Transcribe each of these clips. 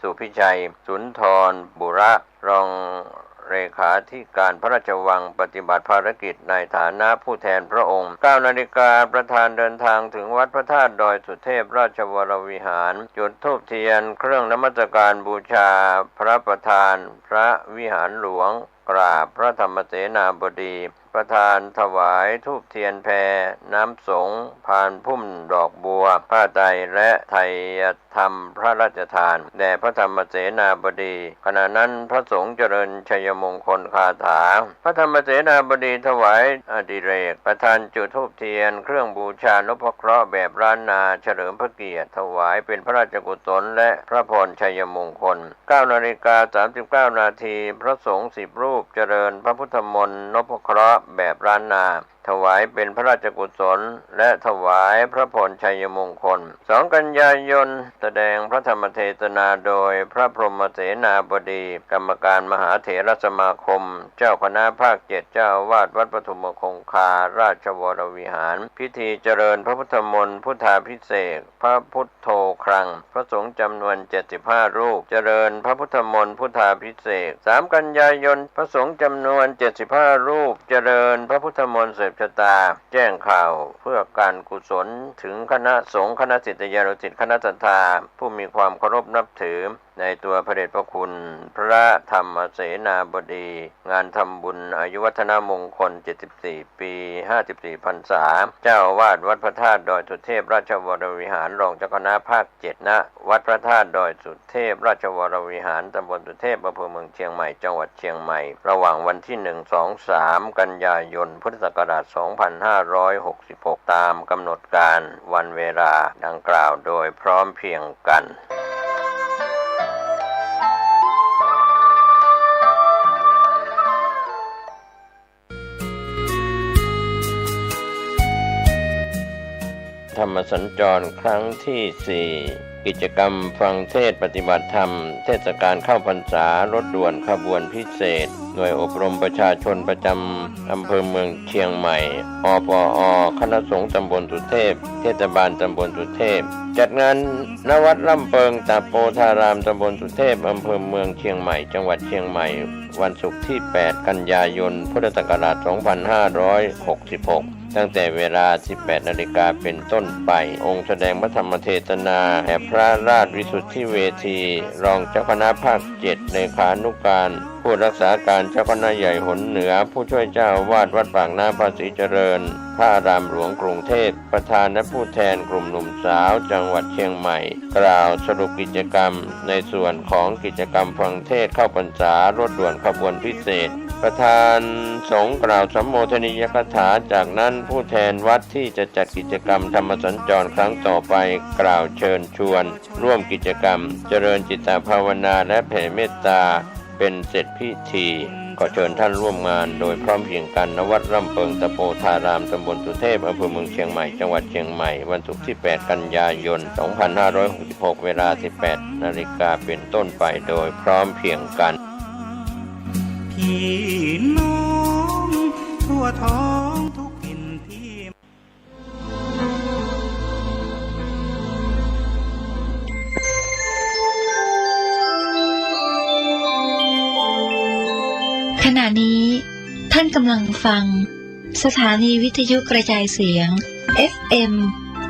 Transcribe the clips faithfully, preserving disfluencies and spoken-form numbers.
สุพิชัย สุนทรบุระ รองเลขาธิการพระราชวัง ปฏิบัติภารกิจในฐานะผู้แทนพระองค์ เก้านาฬิกา ประธานเดินทางถึงวัดพระธาตุดอยสุเทพราชวรวิหาร จุดธูปเทียนเครื่องนมัสการบูชาพระประธานพระวิหารหลวง กราบพระธรรมเสนาบดี ประธานถวายธูปเทียนแพ น้ำสงฆ์ พานพุ่มดอกบัว ผ้าไตร และไทยธรรมพระราชทาน แด่พระธรรมเสนาบดี ขณะนั้นพระสงฆ์เจริญชัยมงคลคาถา พระธรรมเสนาบดีถวายอดิเรก ประธานจุดธูปเทียนเครื่องบูชานพเคราะห์แบบล้านนา เฉลิมพระเกียรติ ถวายเป็นพระราชกุศลและพระพรชัยมงคล เก้านาฬิกา สามสิบเก้านาที พระสงฆ์สิบรูปเจริญพระพุทธมนต์นพเคราะห์แบบล้านนา ถวายเป็นพระราชกุศล และถวายพระพรชัยมงคล สองกันยายน แสดงพระธรรมเทศนาโดยพระพรหมเสนาบดี กรรมการมหาเถรสมาคม เจ้าคณะภาคเจ็ด เจ้าอาวาสวัดปทุมคงคาราชวรวิหาร พิธีเจริญพระพุทธมนต์พุทธาภิเษก พระพุทโธครัง พระสงฆ์จำนวนเจ็ดสิบห้ารูป เจริญพระพุทธมนต์พุทธาภิเษก สามกันยายน พระสงฆ์จำนวนเจ็ดสิบห้ารูป เจริญพระพุทธมนต์สืบชะตา แจ้งข่าวเพื่อการกุศลถึงคณะสงฆ์ คณะศิษยานุศิษย์ คณะศรัทธา ผู้มีความเคารพนับถือ ในตัวพระเดชพระคุณพระธรรมเสนาบดี งานทำบุญอายุวัฒนมงคล เจ็ดสิบสี่ปี ห้าสิบสี่พรรษา เจ้าอาวาสวัดพระธาตุดอยสุเทพราชวรวิหาร รองเจ้าคณะภาคเจ็ด ณ วัดพระธาตุดอยสุเทพราชวรวิหาร ตำบลสุเทพ อำเภอเมืองเชียงใหม่ จังหวัดเชียงใหม่ ระหว่างวันที่ หนึ่ง สอง สาม กันยายน พุทธศักราช สองพันห้าร้อยหกสิบหก ตามกำหนดการวันเวลาดังกล่าวโดยพร้อมเพรียงกัน ธรรมสัญจรครั้งที่สี่ กิจกรรมฟังเทศน์ปฏิบัติธรรม เทศกาลเข้าพรรษา รถด่วนขบวนพิเศษ หน่วยอบรมประชาชนประจำอำเภอเมืองเชียงใหม่ อปอ คณะสงฆ์ตำบลสุเทพ เทศบาลตำบลสุเทพ จัดงาน ณ วัดร่ำเปิงตะโปธาราม ตำบลสุเทพ อำเภอเมืองเชียงใหม่ จังหวัดเชียงใหม่ วันศุกร์ที่ แปด กันยายน พุทธศักราช สองพันห้าร้อยหกสิบหก ตั้งแต่เวลา สิบแปดนาฬิกาเป็นต้นไป องค์แสดงพระธรรมเทศนา แด่พระราชวิสุทธิเวที รองเจ้าคณะภาคเจ็ด เลขานุการ ผู้รักษาการเจ้าคณะใหญ่หนเหนือ ผู้ช่วยเจ้าอาวาสวัดปากน้ำภาษีเจริญ พระอารามหลวงกรุงเทพ ประธานและผู้แทนกลุ่มหนุ่มสาวจังหวัดเชียงใหม่ กล่าวสรุปกิจกรรมในส่วนของกิจกรรมฟังเทศน์เข้าพรรษา รถด่วนขบวนพิเศษ ประธานสงฆ์กล่าวสัมโมทนียกถา จากนั้นผู้แทนวัดที่จะจัดกิจกรรมธรรมสัญจรครั้งต่อไป กล่าวเชิญชวนร่วมกิจกรรม เจริญจิตตภาวนาและแผ่เมตตา เป็นเสร็จพิธี ขอเชิญท่านร่วมงานโดยพร้อมเพรียงกัน ณ วัดร่ำเปิงตะโปธาราม ตำบลสุเทพ อำเภอเมืองเชียงใหม่ จังหวัดเชียงใหม่ วันศุกร์ที่ แปด กันยายน สองพันห้าร้อยหกสิบหก เวลา สิบแปดนาฬิกาเป็นต้นไป โดยพร้อมเพรียงกัน พี่น้องทั่วท้องทุกถิ่นที่ ขณะนี้ท่านกำลังฟังสถานีวิทยุกระจายเสียง เอฟเอ็ม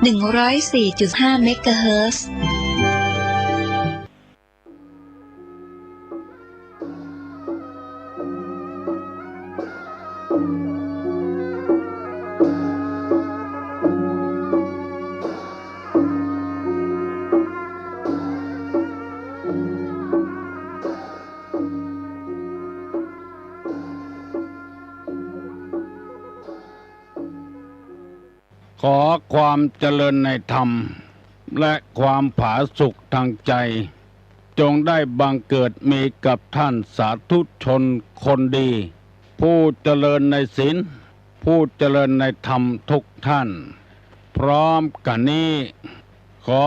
หนึ่งร้อยสี่จุดห้า เมกะเฮิรตซ์ ขอความเจริญในธรรม และความผาสุกทางใจ จงได้บังเกิดมีกับท่านสาธุชนคนดี ผู้เจริญในศีล ผู้เจริญในธรรมทุกท่าน พร้อมกันนี้ ขอ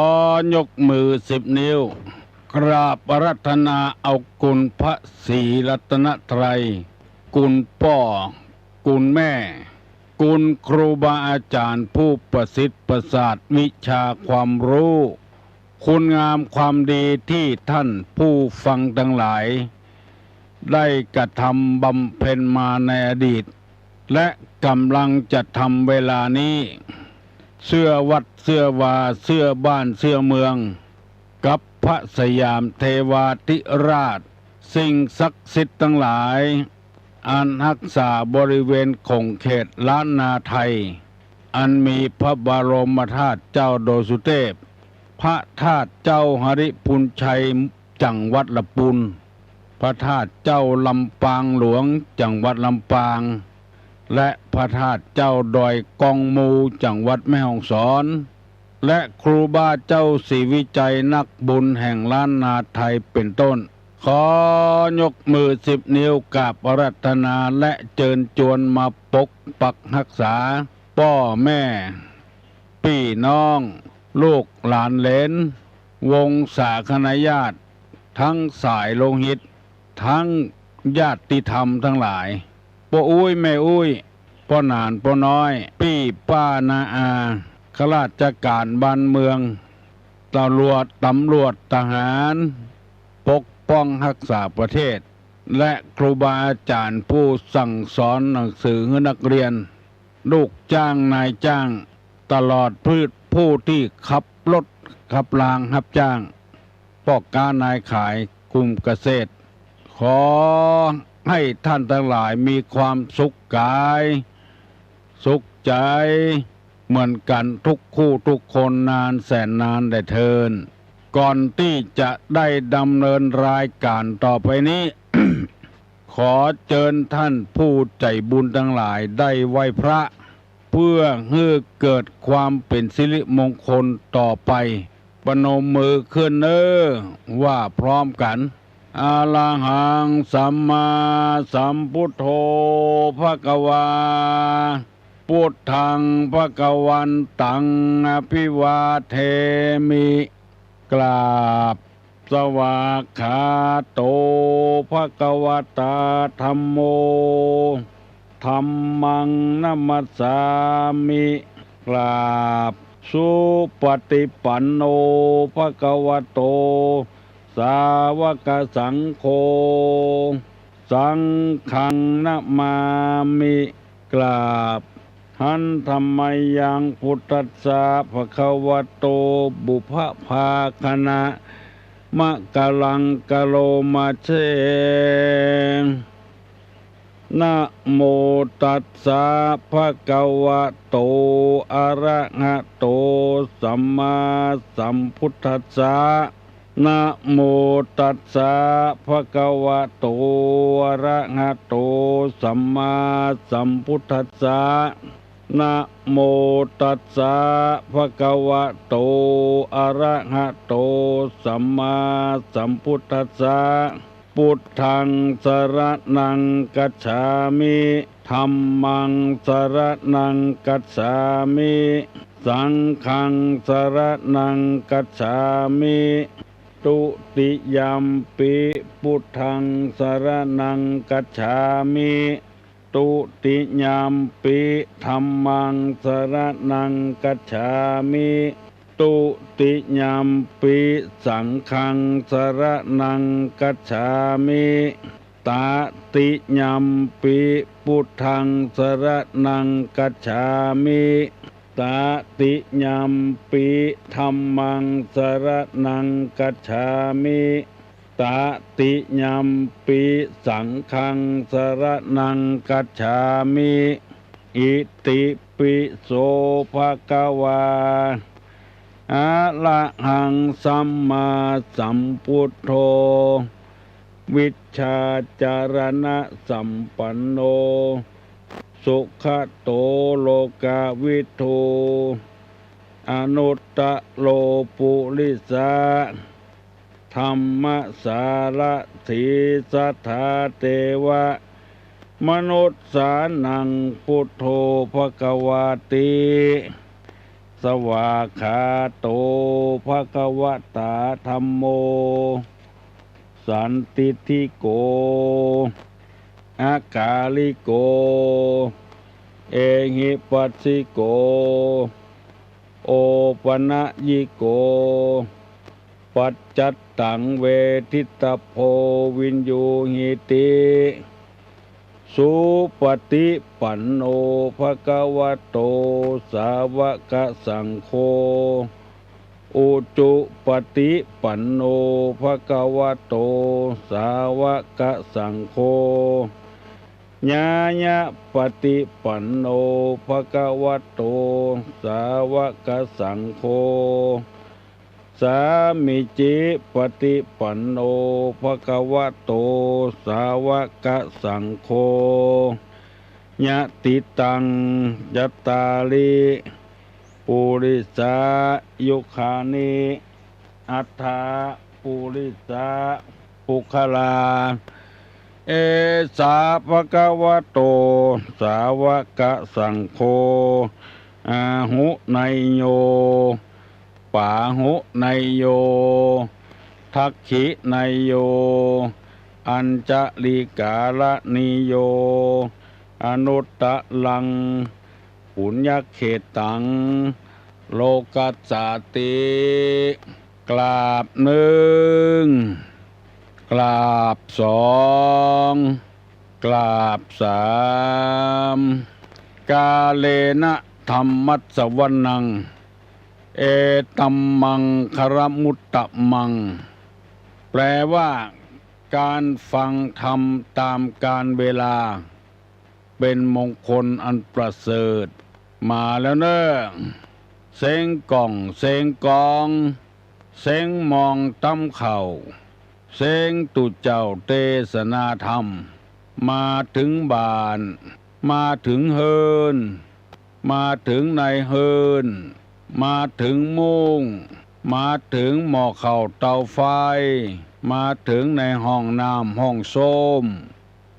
ยกมือสิบนิ้ว กราบอาราธนาเอาคุณพระศรีรัตนตรัย คุณป้อ คุณแม่ คุณครูบาอาจารย์ผู้ประสิทธิ์ประสาทวิชาความรู้ คุณงามความดีตี้ต้านผู้ฟังตังหลาย ได้กระทำบำเพ็ญมาในอดีต และก่ำลังจะทำเวลานี้ เสื้อวัดเสื้อวา เสื้อบ้านเสื้อเมือง กับพระสยามเทวาธิราช สิ่งศักดิ์สิทธิ์ตังหลาย อันฮักษาบริเวณขงเขตล้านนาไทย อันมีพระบรมธาตุเจ้าดอยสุเทพ พระธาตุเจ้าหริภุญชัย จังหวัดละปูน พระธาตุเจ้าลำปางหลวง จังหวัดลำปาง และพระธาตุเจ้าดอยกองมู จังหวัดแม่ฮ่องสอน และครูบาเจ้าศรีวิชัยนักบุญแห่งล้านนาไทยเป็นต้น ขอยกมือสิบนิ้วกราบอาราธนาและเจิญจวนมาปกปักฮักษา ป้อแม่ ปี้น้อง ลูกหลานเหลน วงศาคณาญาติ ตึงสายโลหิต ตึงญาติธรรมตังหลาย ป้ออุ๊ยแม่อุ๊ย ป้อหนานป้อน้อย ปี้ป้าน้าอา ข้าราชก๋านบ้านเมือง ตำรวจ ตำรวจ ทหาร ปกป้องฮักษาประเทศ และครูบาอาจ๋ารย์ผู้สั่งสอนหนังสือหื้อนักเรียน ลูกจ้างนายจ้าง ตลอดผู้ ผู้ตี้ขับรถขับรางฮับจ้าง ป้อก๊านายขาย กลุ่มเกษตร ขอหื้อต้านตังหลายมีความสุขก๋าย สุขใจ๋ เหมือนกั๋นทุกคู่ทุกคนนานแสนนานแด่เทอญ ก่อนตี้จะได้ดำเนินรายก๋านต่อไปนี้ ขอเจิญต้านผู้ใจ๋บุญตังหลายได้ไหว้พระ เปื้อหื้อเกิดความเป๋นสิริมงคลต่อไป ประนมมือขึ้นเน่อ ว่าพร้อมกั๋น อะระหังสัมมาสัมพุทโธ ภะคะวา พุทธัง ภะคะวันตัง อะภิวาเทมิ กราบ สวากขาโต ภะคะวะตา ธัมโม ธัมมัง นะมัสสามิ กราบ สุปะติปันโน ภะคะวะโต สาวะกะสังโฆ สังฆัง นะมามิ กราบ หันทะมะยัง พุทธัสสะ ภะคะวะโต ปุพพะภาคะณะ มะกะลัง กะโรมาเช นะโมตัสสะ ภะคะวะโต อะระหะโต สัมมาสัมพุทธัสสะ นะโมตัสสะ ภะคะวะโต อะระหะโต สัมมาสัมพุทธัสสะ นะโมตัสสะ ภะคะวะโต อะระหะโต สัมมาสัมพุทธัสสะ พุทธัง สะระณัง กัจฉามิ ธัมมัง สะระณัง กัจฉามิ สังฆัง สะระณัง กัจฉามิ ตุติยัมปิ พุทธัง สะระณัง กัจฉามิ ตุติยัมปิ ธัมมัง สะระณัง กัจฉามิ ตุติยัมปิ สังฆัง สะระณัง กัจฉามิ ตะติยัมปิ พุทธัง สะระณัง กัจฉามิ ตะติยัมปิ ธัมมัง สะระณัง กัจฉามิ ตะติยัมปิ สังฆัง สะระณัง กัจฉามิ อิติปิโส ภะคะวา อะระหัง สัมมาสัมพุทโธ วิชชาจารณะสัมปันโน สุขะโต โลกะวิทู อนุตตะโร ปุริสะ ธัมมะสารถี สัทธา เตวะ มนุสสานัง พุทโธ ภะคะวาติ สวากขาโต ภะคะวะตา ธัมโม สันทิฏฐิโก อะกาลิโก เอหิปัสสิโก โอปะนะยิโก ปัจจัตตัง เวทิตะโพ วิญญูหิติ สุปะติปันโน ภะคะวะโต สาวะกะสังโฆ อุจุปะติปันโน ภะคะวะโต สาวะกะสังโฆ ญาญะปะติปันโน ภะคะวะโต สาวะกะสังโฆ สามิจิปะติปันโน ภะคะวะโต สาวะกะสังโฆ ยะติตัง จัตตาริ ปุริสายุคานิ อัตถะ ปุริสะ ปุคคลา เอสา ภะคะวะโต สาวะกะสังโฆ อาหุเนยโย ปาหุเนยโย ทักขิเนยโย อัญชะลีกาละนีโย อนุตตะรัง ปุญญะเขตัง โลกัสสาติ กราบนึ่ง กราบสอง กราบสาม กาเลนะธัมมัสสวนัง เอตัมมังคะละมุตตะมัง แปลว่า การฟังธรรมตามกาลเวลา เป็นมงคลอันประเสริฐ มาแล้วเน่อ เซ้งก่อง เซ้งกอง เซ้งมองตำเข้า เซ้งตุ๊เจ้าเตสนาธรรม มาเถิงบ้าน มาเถิงเฮือน มาเถิงในเฮือน มาเถิงมุ้ง มาเถิงหม้อข้าวเตาไฟ มาเถิงในห้องน้ำห้องส้วม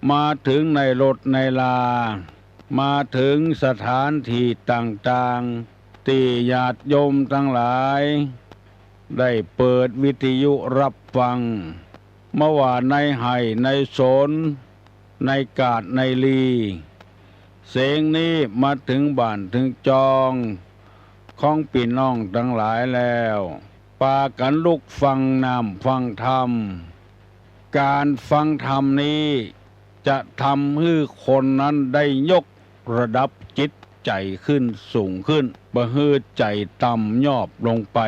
มาเถิงในรถในรา มาเถิงสถานที่ต่างๆ ตี้ญาติโยมตังหลาย ได้เปิดวิทยุฮับฟัง บ่ว่าในไฮ่ในสน ในกาดในลี เสียงนี้มาเถิงบ้านเถิงจอง ของปี้น้องตังหลายแล้ว ปากั๋นลุกฟังน้ำฟังธรรม ก๋านฟังธรรมนี้ จะทำหื้อคนนั้นได้ยกระดับจิตใจ๋ขึ้นสูงขึ้น บ่หื้อใจ๋ต่ำยอบลงไป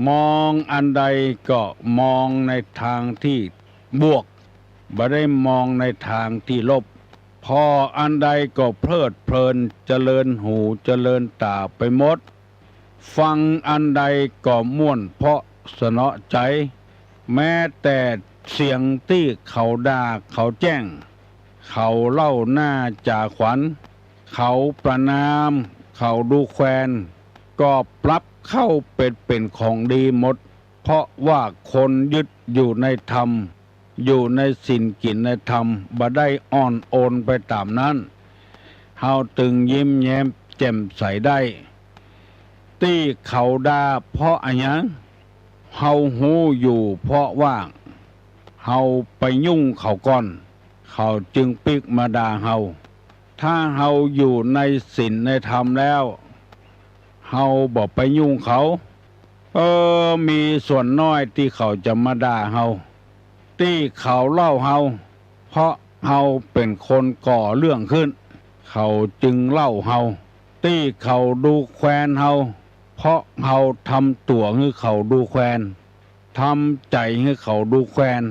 มองอันใดก็มองในตางตี้บวก บ่ได้มองในตางตี้ลบ ผ่ออันใดก็เพลิดเพลิน เจริญหูเจริญต๋าไปหมด ฟังอันใดก็ม่วนเพราะเสนาะใจ๋ แม้แต่เสียงตี้เขาด่าเขาแจ้ง เขาเล่าหน้าจ๋าขวัญ เขาประณาม เขาดูแควน ก็ปรับเข้าเป๋น เป๋นของดีหมด เพราะว่าคนยึดอยู่ในธรรม อยู่ในศีลกิ๋นในธรรม บ่ได้อ่อนโอนไปต๋ามนั้น เฮาตึงยิ้มแย้มแจ่มใสได้ ตี้เขาด่าเพราะอะหยัง เฮาฮู้อยู่เพราะว่า เฮาไปยุ่งเขาก่อน เขาจึงปิ๊กมาด่าเฮา ถ้าเฮาอยู่ในศีลในธรรมแล้ว เฮาบ่ไปยุ่งเขา เออ มีส่วนน้อยตี้เขาจะมาด่าเฮา ตี้เขาเล่าเฮา เพราะเฮาเป๋นคนก่อเรื่องขึ้น เขาจึงเล่าเฮา ตี้เขาดูแควนเฮา เพราะเฮาทำตั๋วหื้อเขาดูแควน ทำใจ๋หื้อเขาดูแควน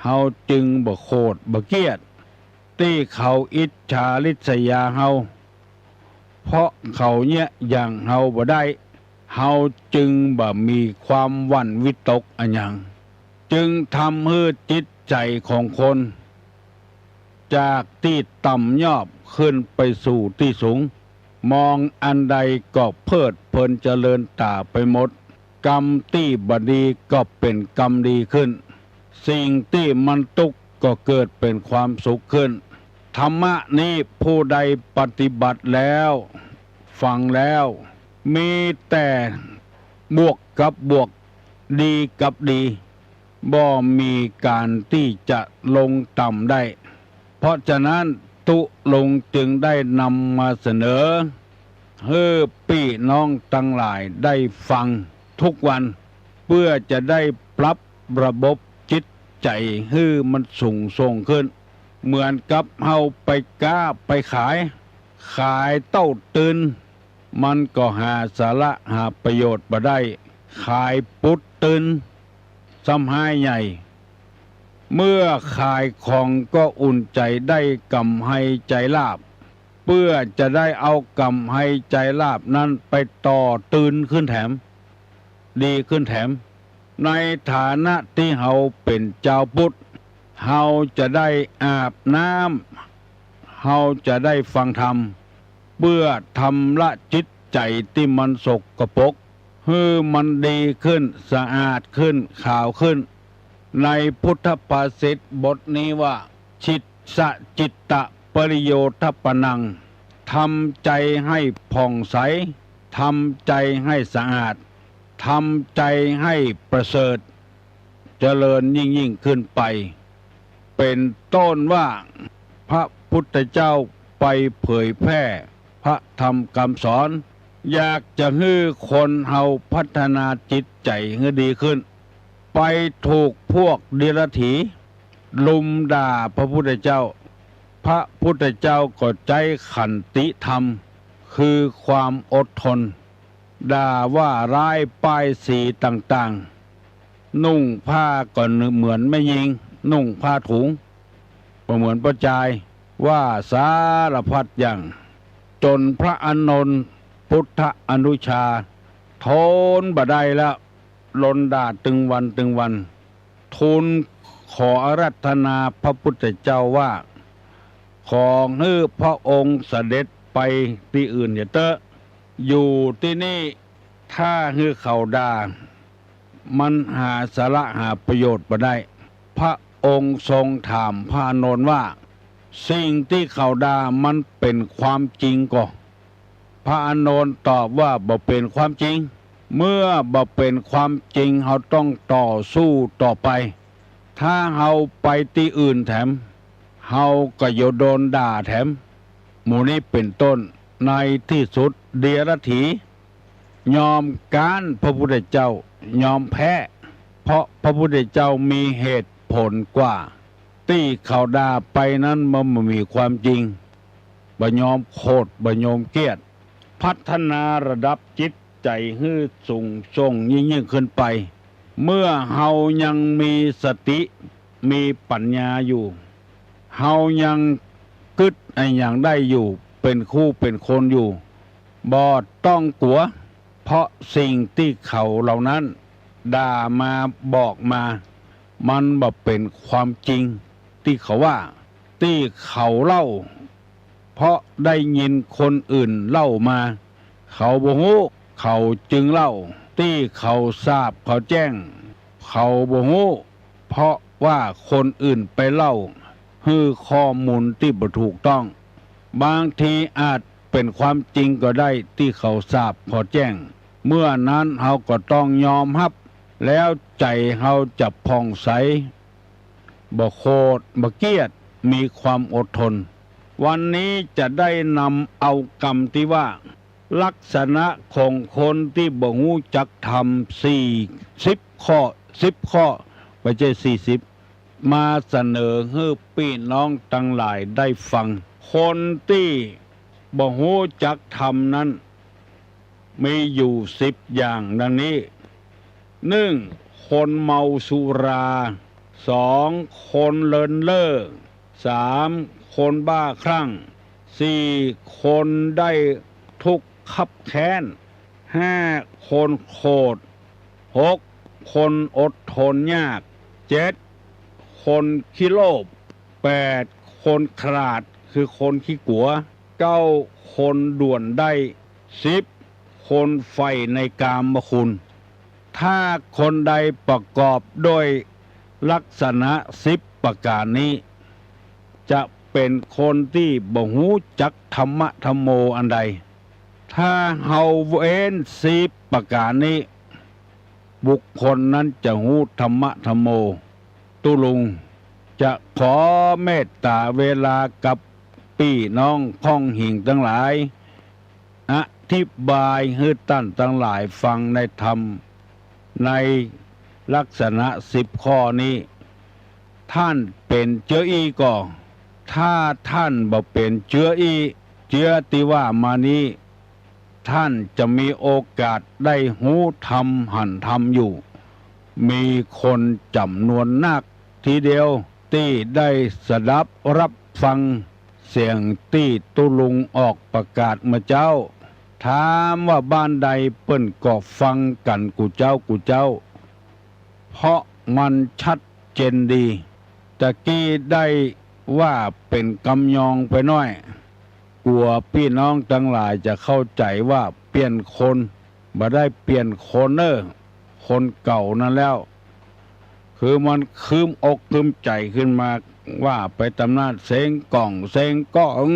เฮาจึงบ่โขดบ่เกลียด ตี้เขาอิจฉาริษยาเฮา เพราะเขาเยียะหยั่งเฮาบ่ได้ เฮาจึงบ่มีความหวั่นวิตกอะหยัง จึงทำหื้อจิตใจ๋ของคน จากตี้ต่ำยอบขึ้นไปสู่ตี้สูง มองอันใดก็เพลิดเพลินเจริญต๋าไปหมด กรรมตี้บ่ดีก็เป๋นกรรมดีขึ้น สิ่งตี้มันตุ๊กข์ก็เกิดเป๋นความสุขขึ้น ธรรมะนี้ผู้ใดปฏิบัติแล้ว ฟังแล้ว มีแต่บวกกับบวก ดีกับดี บ่มีก๋านตี้จะลงต่ำได้ เพราะฉะนั้นตุ๊ลุงจึงได้นำมาเสนอ หื้อปี้น้องตังหลายได้ฟังทุกวัน เปื้อจะได้ ปรับระบบจิตใจ๋หื้อมันสูงส่งขึ้น เหมือนกับเฮาไปก๊าไปขาย ขายเต้าตื่น มันก็หาสาระหาประโยชน์บ่ได้ ขายปุ๊ดตื่น ซ้ำฮ้ายใหญ่ เมื่อขายของก็อุ่นใจ๋ได้ก๋ำไรใจ๋ลาภ เปื้อจะได้เอาก๋ำไรใจ๋ลาภนั้นไปต่อตื่นขึ้นแถม ดีขึ้นแถม ในฐานะตี้เฮาเป๋นจาวพุทธ เฮาจะได้อาบน้ำ เฮาจะได้ฟังธรรม เปื้อชำระจิตใจ๋ตี้มันสกปรก หื้อมันดีขึ้น สะอาดขึ้น ขาวขึ้น ในพุทธภาษิตบทนี้ว่า จิตสะจิตตะปริโยธปนัง ทำใจ๋หื้อผ่องใส ทำใจ๋หื้อสะอาด ทำใจ๋หื้อประเสริฐ เจริญยิ่งๆ ขึ้นไป เป๋นต้นว่า พระพุทธเจ้าไปเผยแพร่พระธรรมกำสอน อยากจะหื้อคนเฮาพัฒนาจิตใจ๋หื้อดีขึ้น ไปถูกพวกเดียรถีลุมด่าพระพุทธเจ้า พระพุทธเจ้าก็ใจ๊ขันติธรรม คือความอดทน ด่าว่าร้ายป้ายสีต่างๆ นุ่งผ้าก็เหมือนแม่ญิง นุ่งผ้าถุง บ่เหมือนป้อจาย ว่าสารพัดอย่าง จ๋นพระอานนท์ปุทธอนุชา ทนบ่ได้แล้ว โดนด่าตึงวันตึงวัน ทูลขออาราธนาพระพุทธเจ้าว่า ขอหื้อพระองค์เสด็จไปตี้อื่นเสียเต๊อะ อยู่ตี้นี่ถ้าหื้อเขาด่า มันหาสาระหาประโยชน์บ่ได้ พระองค์ทรงถามพระอานนท์ว่า สิ่งตี้เขาด่ามันเป๋นความจริงก่อ พระอานนท์ตอบว่าบ่เป๋นความจริง เมื่อบ่เป๋นความจริงเฮาต้องต่อสู้ต่อไป ถ้าเฮาไปตี้อื่นแถม เฮาก็จะโดนด่าแถม หมู่นี้เป๋นต้น ในตี้สุดเดียรถียอมก๊านพระพุทธเจ้า ยอมแพ้ เพราะพระพุทธเจ้ามีเหตุผลกว่า ตี้เขาด่าไปนั้นมันบ่มีความจริง บ่ยอมโขด บ่ยอมเกลียด พัฒนาระดับจิตใจ๋หื้อสูงส่งยิ่งๆ ขึ้นไป เมื่อเฮายังมีสติ มีปัญญาอยู่ เฮายังกึ๊ดอะหยังได้อยู่ เป๋นคู่เป๋นคนอยู่ บ่ต้องกั๋ว เพราะสิ่งตี้เขาเหล่านั้นด่ามาบอกมา มันบ่เป๋นความจริงตี้เขาว่า ตี้เขาเล่า เพราะได้ยินคนอื่นเล่ามา เขาบ่ฮู้ เขาจึงเล่า ตี้เขาทราบเขาแจ้ง เขาบ่ฮู้ เพราะว่าคนอื่นไปเล่า หื้อข้อมูลตี้บ่ถูกต้อง บางทีอาจเป๋นความจริงก็ได้ตี้เขาทราบเขาแจ้ง เมื่อนั้นเฮาก็ต้องยอมฮับ แล้วใจ๋เฮาจะผ่องใส บ่โขด บ่เกลียด มีความอดทน วันนี้จะได้นำเอากำตี้ว่า ลักษณะของคนตี้บ่ฮู้จักธรรม สี่สิบข้อ สิบข้อ บ่ใจ้สี่สิบ มาเสนอหื้อปี้น้องตังหลายได้ฟัง คนตี้บ่ฮู้จักธรรมนั้น มีอยู่สิบอย่างดังนี้ นึ่ง คนเมาสุรา สอง คนเลินเล่อ สาม คนบ้าคลั่ง สี่ คนได้ทุกข์คับแค้น ห้า คนโขด หก คนอดทนยาก เจ็ด คนขี้โลภ แปด คนขลาด คือคนขี้กั๋ว เก้า คนด่วนได้ สิบ คนใฝ่ในกามคุณ ถ้าคนใดประกอบด้วยลักษณะสิบประก๋านนี้ จะเป๋นคนตี้บ่ฮู้จักธรรมะธัมโมอันใด ถ้าเฮาเว้นสิบประก๋านนี้ บุคคลนั้นจะฮู้ธรรมะธัมโม ตุ๊ลุงจะขอเมตต๋าเวลากับปี้น้องข้องหิ่งตังหลาย อธิบายหื้อต้านตังหลายฟังในธรรม ใน ลักษณะสิบข้อนี้ ต้านเป๋นเจื้ออี้ก่อ ถ้าต้านบ่เป๋นเจื้ออี้ เจื้อตี้ว่ามานี้ ต้านจะมีโอกาสได้ฮู้ธรรมหันธรรมอยู่ มีคนจ๋ำนวนนักทีเดียว ตี้ได้สดับฮับฟังเสียงตี้ตุ๊ลุงออกประกาศเมื่อเจ๊า ถามว่าบ้านใดเปิ้นก็ฟังกั๋นกู้เจ๊ากู้เจ๊า เพราะมันชัดเจนดี ตะกี้ได้ว่าเป๋นกำยองไปหน้อย กั๋วปี้น้องตังหลายจะเข้าใจ๋ว่าเปลี่ยนคน บ่ได้เปลี่ยนคนเน่อ คนเก่านั้นแล้ว คือมันคืมอกคืมใจ๋ขึ้นมา ว่าไปต๋ามนั้น เซ้งก่อง เซ้งก๋อง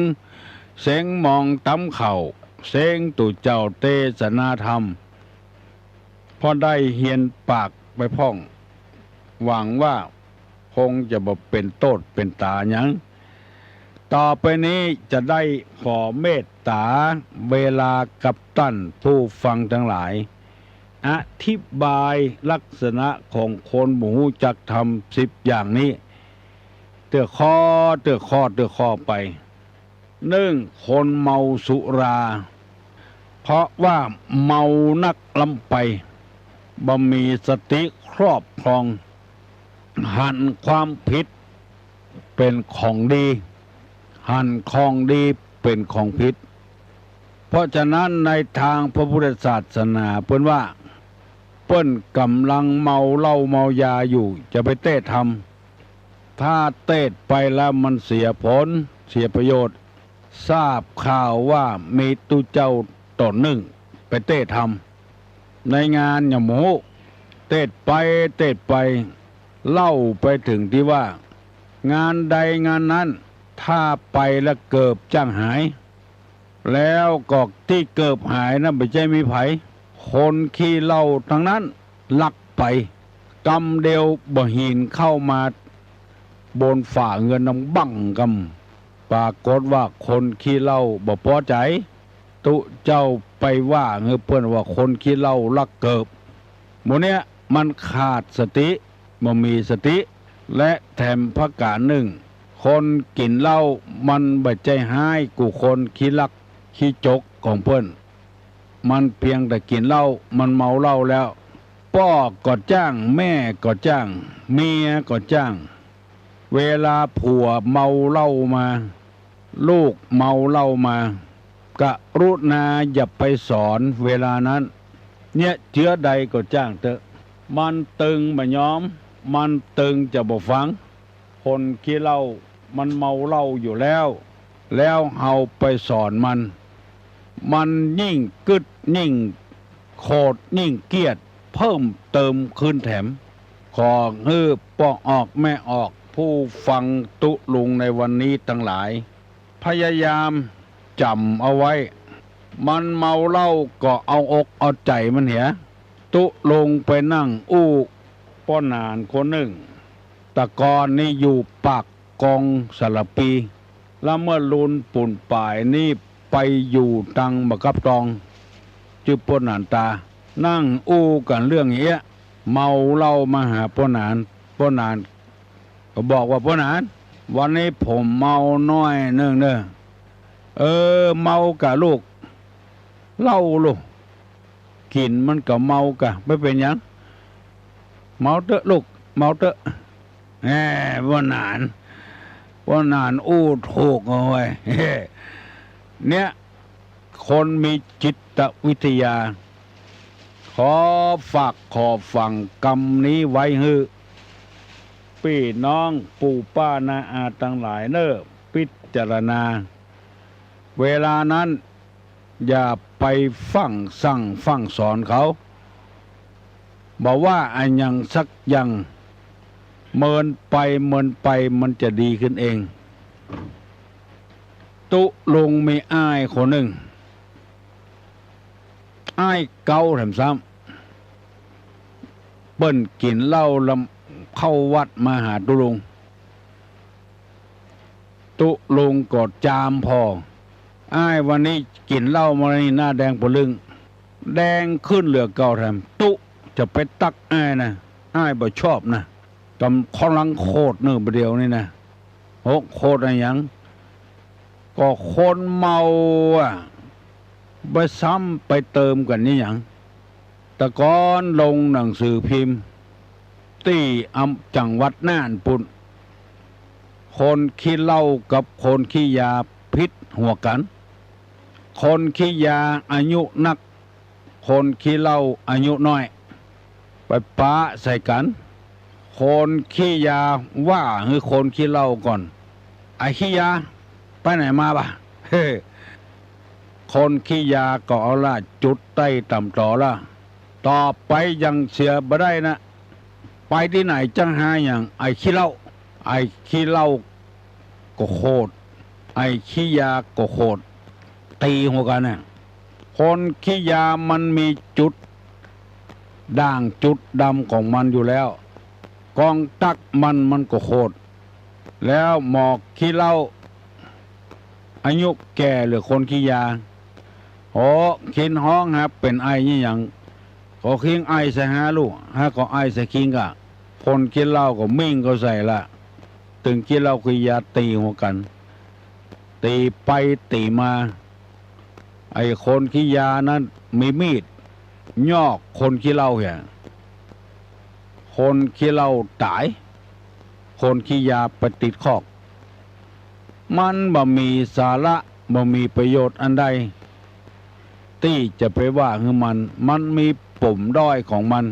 เซ้งมองต๋ามเข้า เซ้งตุ๊เจ้าเตสนาธรรม พอได้เฮียนปากไปพ่อง หวังว่าคงจะบ่เป๋นโต้ษเป๋นต๋าหยัง ต่อไปนี้จะได้ขอเมตต๋าเวลากับต้านผู้ฟังตังหลาย อธิบายลักษณะของคนบ่ฮู้จักธรรมสิบอย่างนี้ เตื้อข้อ เตื้อข้อ เตื้อข้อไป นึ่ง คนเมาสุรา เพราะว่าเมานักล้ำไป บ่มีสติครอบครอง หันความผิดเป๋นของดี หันของดีเป๋นของผิด เพราะฉะนั้นในตางพระพุทธศาสนาเปิ้นว่า เปิ้นก่ำลังเมาเหล้าเมายาอยู่ จะไปเตสน์ธรรม ถ้าเตสน์ไปแล้วมันเสียผล เสียประโยชน์ ทราบข่าวว่ามีตุ๊เจ้าต๋นนึ่งไปเตสน์ธรรม ในงานหยังบ่ฮู้ เตสน์ไปเตสน์ไป เล่าไปเถิงตี้ว่า งานใดงานนั้น ถ้าไปแล้วเกิบจ้างหาย แล้วก็ตี้เกิบหายนั้นบ่ใจ้มีใผ คนขี้เหล้าตังนั้น ลักไป กำเดียวบ่าหินเข้ามาบนฝาเฮือนดังบั้งกำ ปรากฏว่าคนขี้เหล้าบ่ปอใจ๋ ตุ๊เจ้าไปว่าหื้อเปิ้นว่าคนขี้เหล้าลักเกิบ หมู่เนี้ยมันขาดสติ บ่มีสติ และแถมประก๋านนึ่ง คนกิ๋นเหล้ามันบ่ใจ้ฮ้ายกู้คนขี้ลักขี้จกของเปิ้น มันเปียงแต่กิ๋นเหล้า มันเมาเหล้าแล้ว ป้อก็จ้าง แม่ก็จ้าง เมียก็จ้าง เวลาผัวเมาเหล้ามา ลูกเมาเหล้ามา กรุณาอย่าไปสอนเวลานั้น เยียะเจื้อใดก็จ้างเต๊อะ มันตึงบ่ยอม มันตึงจะบ่ฟัง คนขี้เหล้ามันเมาเหล้าอยู่แล้ว แล้วเฮาไปสอนมัน มันยิ่งกึ๊ดยิ่งโขดยิ่งเกลียดเพิ่มเติมคืนแถม ขอหื้อป้อออกแม่ออกผู้ฟังตุ๊ลุงในวันนี้ตังหลาย พยายามจ๋ำเอาไว้ มันเมาเหล้าก็เอาอกเอาใจ๋มันเหีย ตุ๊ลุงไปนั่งอู้ป้อหนานคนนึ่ง แต่ก่อนนี้อยู่ปากกองสารภี แล้วเมื่อลุนปูนป๋ายนี้ไปอยู่ตังบ่ากับตอง จื้อป้อหนานต๋า นั่งอู้กั๋นเรื่องเอี้ย เมาเหล้ามาหาป้อหนาน ป้อหนานก็บอกว่า ป้อหนาน วันนี้ผมเมาหน้อยนึ่งเน่อ เออ เมาก่ะลูก เหล้าลูก กิ๋นมันก็เมาก่ะ บ่เป๋นหยัง เมาเต๊อะลูก เมาเต๊อะ แหม ป้อหนาน ป้อหนานอู้ถูกเอาไว้ เนี่ย คนมีจิตวิทยา ขอฝากขอฝังกำนี้ไว้หื้อ ปี้น้องปู่ป้าน้าอาตังหลายเน่อ พิจารณา เวลานั้น อย่าไปฟั่งสั่งฟั่งสอนเขา บ่ว่าอะหยังสักอย่าง เมินไปเมินไปมันจะดีขึ้นเอง ตุ๊ลุงมีอ้ายคนนึ่ง อ้ายเก๊าแถมซ้ำ เปิ้นกิ๋นเหล้าแล้วเข้าวัดมาหาตุ๊ลุง ตุ๊ลุงก็จามผ่อ อ้ายวันนี้กิ๋นเหล้ามานี่หน้าแดงปะลึ่ง แดงขึ้นเหลือเก่าแถม ตุ๊จะไปตักอ้ายนะ อ้ายบ่ชอบนะ ก่ำลังโขดเน่อบ่าเดี่ยวนี้นะ โห โขดอะหยัง ก็คนเมาอะ ไปซ้ำไปเติมกั๋นนี่หยัง แต่ก่อนลงหนังสือพิมพ์ ตี้อำ จังหวัดน่านปุ้น คนขี้เหล้ากับคนขี้ยาผิดหัวกั๋น คนขี้ยาอายุนัก คนขี้เหล้าอายุน้อย ไปปะใส่กั๋น คนขี้ยาว่าหื้อคนขี้เหล้าก่อน ไอ้ขี้ยา ไปไหนมาบ่า คนขี้ยาก็เอาละจุดใต้ต่ำต๋อละ ต่อไปยังเสียบ่ได้นะ ไปตี้ไหนจั้งหาอย่าง ไอ้ขี้เหล้า ไอ้ขี้เหล้าก็โขด ไอ้ขี้ยาก็โขด ตี๋หัวกั๋นน่ะ คนขี้ยามันมีจุดด่างจุดดำของมันอยู่แล้ว กองตั๊กมันมันก็โขด แล้วหมอขี้เหล้า อายุแก่เหลือคนขี้ยา โห คิงฮ้องหาเป๋นไอนี่หยัง ก็คิงไอใส่หาลู่ หาก็ไอใส่คิงก่ะ คนขี้เหล้าก็มิ่งเข้าใส่ละ ตึงขี้เหล้าขี้ยาตี๋หัวกั๋น ตี๋ไปตี๋มา ไอ้คนขี้ยานั้นมีมีด ยอกคนขี้เหล้าเหีย คนขี้เหล้าต๋าย คนขี้ยาไปติดคอก มันบ่มีสาระ บ่มีประโยชน์อันใด ตี้จะไปว่าหื้อมัน มันมีปมด้อยของมัน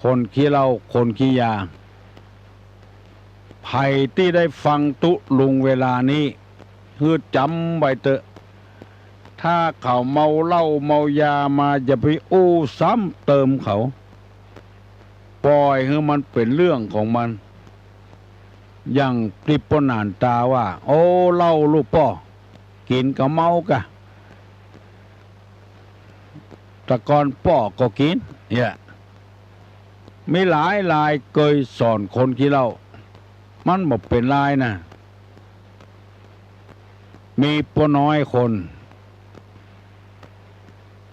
คนขี้เหล้า คนขี้ยา ใผตี้ได้ฟังตุ๊ลุงเวลานี้ หื้อจ๋ำไว้เต๊อะ ถ้าเขาเมาเหล้าเมายามา อย่าไปอู้ซ้ำเติมเขา ปล่อยหื้อมันเป๋นเรื่องของมัน อย่างตี้ป้อหนานต๋าว่า โอ้ เหล้าลู่ป้อ กิ๋นก็เมาก่ะ แต่ก่อนป้อก็กิ๋น เนี่ย มีหลายรายเกยสอนคนขี้เหล้า มันบ่เป๋นรายนะ มีป้อน้อยคน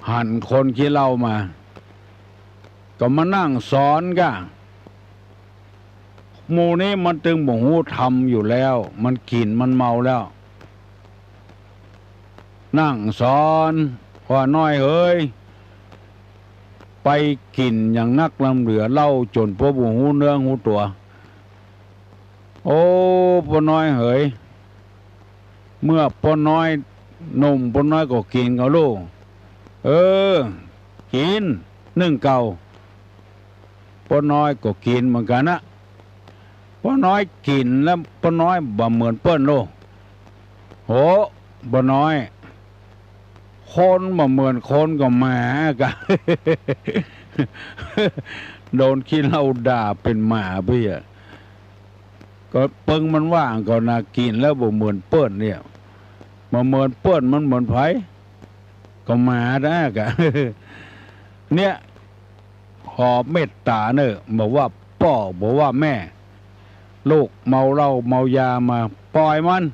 หันคนขี้เหล้ามา ก็มานั่งสอนก่ะ หมู่นี้มันตึงบ่ฮู้ธรรมอยู่แล้ว มันกิ๋นมันเมาแล้ว นั่งสอน ป้อน้อยเหย ไปกิ๋นอย่างนักล้ำเหลือเหล้าจ๋นป้อบ่ฮู้เนื้อฮู้ตั๋ว โอ้ ป้อน้อยเหย เมื่อป้อน้อยหนุ่ม ป้อน้อยก็กิ๋นก่อลู่ เออ กิ๋นนึ่งเก่า ป้อน้อยก็กิ๋นเหมือนกั๋นนะ ป้อน้อยกิ๋นแล้วป้อน้อยบ่เหมือนเปิ้นโล โห ป้อน้อย คนบ่เหมือนคนก็หมาก่ะ โดนขี้เหล้าด่าเป๋นหมาไปอะ ก็เปิงมันว่าก่อนากิ๋นแล้วบ่เหมือนเปิ้นเนี่ย บ่เหมือนเปิ้นมันเหมือนใผ ก็หมานะก่ะ เนี่ย ขอเมตต๋าเน่อ บ่ว่าป้อ บ่ว่าแม่ ลูกเมาเหล้าเมายามา ปล่อยมัน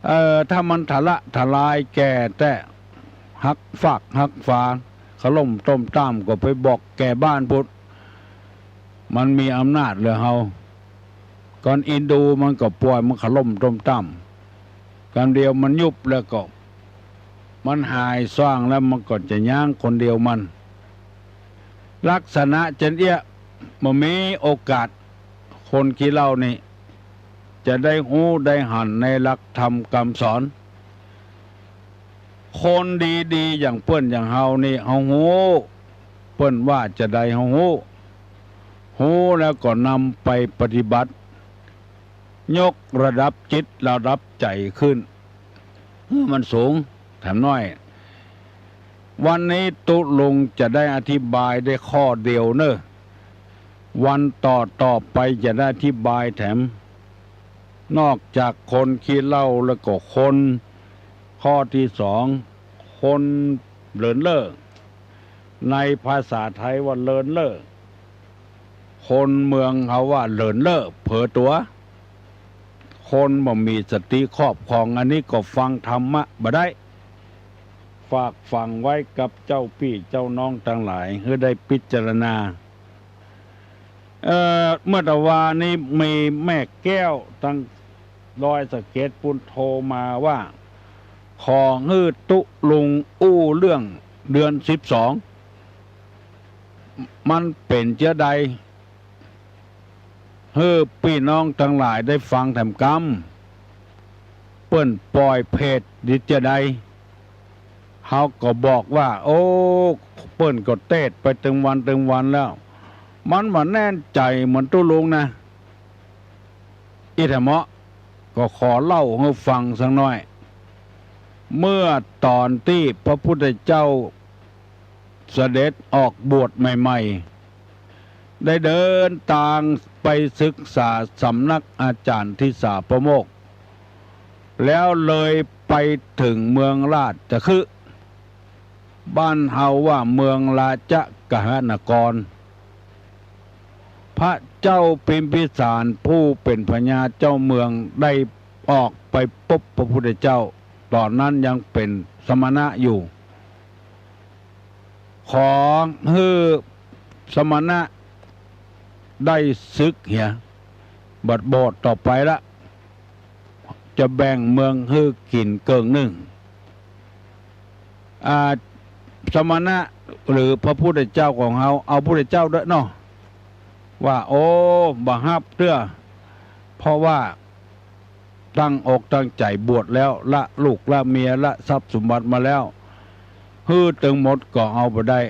เอ่อ ถ้ามันทะละทะลายแก่แต๊ หักฟากหักฝา ขล่มต้มต้ามก็ไปบอกแก่บ้านพุ้น มันมีอำนาจเหลือเฮา ก่อนอินดูมันก็ปล่อยมันขล่มต้มต้าม กำเดียวมันยุบแล้วก็ มันหายซ้างแล้วมันก็จะย้างคนเดียวมัน ลักษณะเจ้นเอี้ย บ่มีโอกาส คนขี้เหล้านี่ จะได้ฮู้ได้หันในหลักธรรมกำสอน คนดีๆ อย่างเปิ้นอย่างเฮานี่ เฮาฮู้ เปิ้นว่าจาใดเฮาฮู้ ฮู้แล้วก็นำไปปฏิบัติ ยกระดับจิตระดับใจ๋ขึ้น หื้อมันสูง แถมน้อย วันนี้ตุ๊ลุงจะได้อธิบายได้ข้อเดียวเน่อ วันต่อๆ ไปจะได้อธิบายแถม นอกจากคนขี้เหล้าแล้วก็คน ข้อตี้สอง คนเลินเล่อ ในภาษาไทยว่าเลินเล่อ คนเมืองเขาว่าเลินเล่อ เผลอตั๋ว คนบ่มีสติครอบครอง อันนี้ก็ฟังธรรมะบ่ได้ ฝากฝังไว้กับเจ้าปี้เจ้าน้องตังหลาย หื้อได้พิจารณา เอ่อ เมื่อตะวานี้มีแม่แก้วตังดอยสะเก็ดปู๊นโทรมาว่า ขอหื้อตุ๊ลุงอู้เรื่องเดือนสิบสอง มันเป๋นเจื้อใด หื้อปี้น้องตังหลายได้ฟังแถมกำ เปิ้นป่อยเพจดีเจื้อใด เฮาก็บอกว่า โอ้ เปิ้นก็เตสน์ไปตึงวันตึงวันแล้ว มันบ่แน่นใจ๋เหมือนตุ๊ลุงนะ อี้แถมเฮาะ ก็ขอเล่าหื้อฟังสักหน้อย เมื่อต๋อนตี้พระพุทธเจ้าเสด็จออกบวชใหม่ๆ ได้เดินตางไปศึกษาสำนักอาจ๋ารย์ทิสาปาโมกข์ แล้วเลยไปเถิงเมืองราชคฤห์ บ้านเฮาว่าเมืองราชกฤหนคร พระเจ้าพิมพิสารผู้เป๋นพญาเจ้าเมืองได้ออกไปปบพระพุทธเจ้า ต๋อนนั้นยังเป๋นสมณะอยู่ ขอหื้อสมณะได้สึกเหีย บ่บวชต่อไปละ จะแบ่งเมืองหื้อกิ๋นเกิ่งนึ่ง อ่า สมณะหรือพระพุทธเจ้าของเฮา เอาพุทธเจ้าด้วยเนาะ ว่า โอ้ บ่ฮับเตื้อ เพราะว่าตั้งอกตั้งใจ๋บวชแล้ว ละลูกละเมีย ละทรัพย์สมบัติมาแล้ว หื้อตึงหมดก็เอาบ่ได้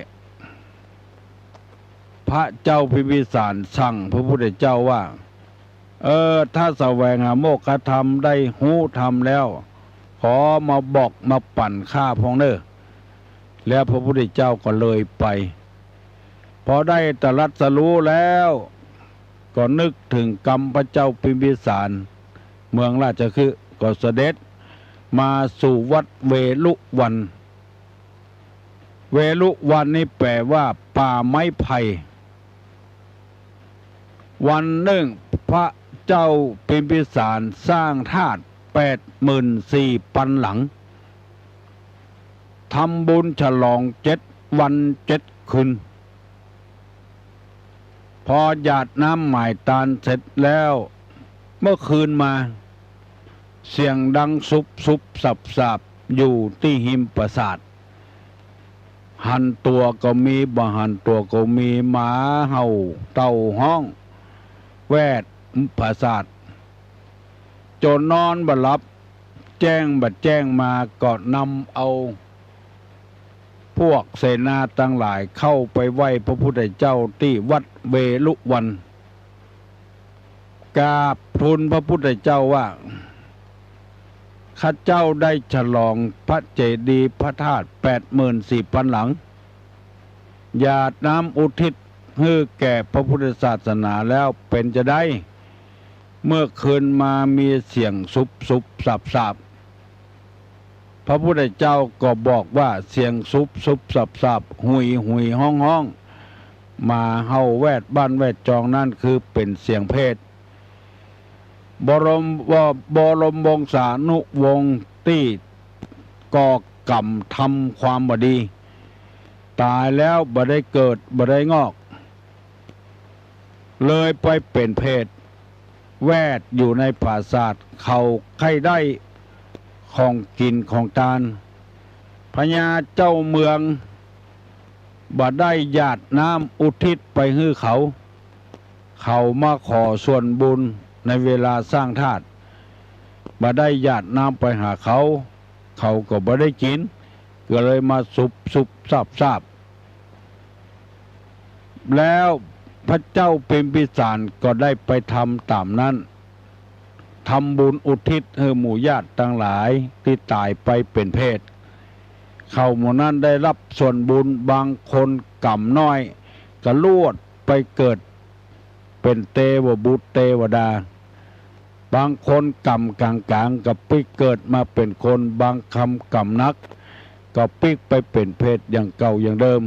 พระเจ้าพิมพิสารสั่งพระพุทธเจ้าว่า เออ ถ้าแสวงหาโมกขธรรมได้ฮู้ธรรมแล้ว ขอมาบอกมาปั๋นข้าพ่องเน่อ แล้วพระพุทธเจ้าก็เลยไป พอได้ตรัสรู้แล้ว ก็นึกเถิงกำพระเจ้าพิมพิสาร เมืองราชคฤห์ ก็เสด็จมาสู่วัดเวฬุวัน เวฬุวันนี่แป๋ว่าป่าไม้ไผ่ วันนึ่งพระเจ้าพิมพิสารสร้างธาตุแปดหมื่นสี่ปันหลัง ทำบุญฉลองเจ็ดวันเจ็ดคืน พอหยาดน้ำหมายตานเสร็จแล้ว เมื่อคืนมา เสียงดังสุบสุบสับสาบอยู่ตี้ฮิมปราสาท หันตั๋วก็มี บ่หันตั๋วก็มี หมาเห่า เต่าฮ้อง แวดปราสาท จนนอนบ่หลับ แจ้งบ่แจ้งมา ก็นำเอาพวกเสนาตังหลายเข้าไปไหว้พระพุทธเจ้าตี้วัดเวฬุวัน กราบทูลพระพุทธเจ้าว่า ข้าเจ้าได้ฉลองพระเจดีย์พระธาตุแปดหมื่นสี่ปันหลัง หยาดน้ำอุทิศหื้อแก่พระพุทธศาสนาแล้วเป๋นจาใด เมื่อคืนมามีเสียงสุบสุบสับสาบ พระพุทธเจ้าก็บอกว่าเสียงสุบสุบสับสาบ หุยหุยฮ้องฮ้อง หมาเห่าแวดบ้านแวดจองนั้นคือเป๋นเสียงเปรต บรม บรมวงศานุวงศ์ตี้ก่อกรรมทำความบ่ดี ต๋ายแล้วบ่ได้เกิดบ่ได้งอก เลยไปเป๋นเปรต แวดอยู่ในปราสาท เขาใค่ได้ของกิ๋นของตาน พญาเจ้าเมืองบ่ได้หยาดน้ำอุทิศไปหื้อเขา เขามาขอส่วนบุญในเวลาสร้างธาตุ บ่ได้หยาดน้ำไปหาเขา เขาก็บ่ได้กิ๋น ก็เลยมาสุบสุบซาบซาบ แล้วพระเจ้าพิมพิสารก็ได้ไปทำต๋ามนั้น ทำบุญอุทิศหื้อหมู่ญาติตังหลายตี้ต๋ายไปเป๋นเปรต เขาหมู่นั้นได้ฮับส่วนบุญ บางคนกรรมน้อยก็ลวดไปเกิดเป๋นเตวบุตรเตวดา บางคนกรรมก๋างๆ ก็ปิ๊กเกิดมาเป๋นคน บางคนกรรมหนัก ก็ปิ๊กไปเป๋นเปรตอย่างเก่าอย่างเดิม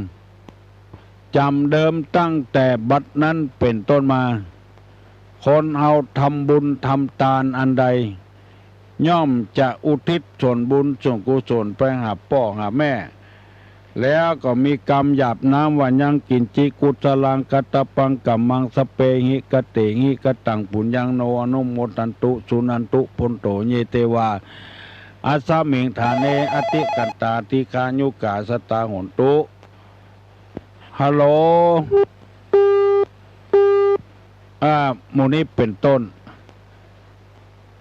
จ๋ำเดิมตั้งแต่บัดนั้นเป๋นต้นมา คนเฮาทำบุญทำตานอันใด ย่อมจะอุทิศส่วนบุญส่วนกุศลไปหาป้อหาแม่ แล้วก็มีกำหยาบน้ำว่า ยังกิญจิกุศลัง กัตตะปังกัมมัง สัพเพหิ กะเตหิ กะตัง ปุญญัง โน อนุโมทันตุ สุนันตุ ภันโต เย เตวา อัสมิง ฐาเน อติกันตา ดีฆายุกา สะตา โหนตุ ฮัลโหล อ่า หมู่นี้เป๋นต้น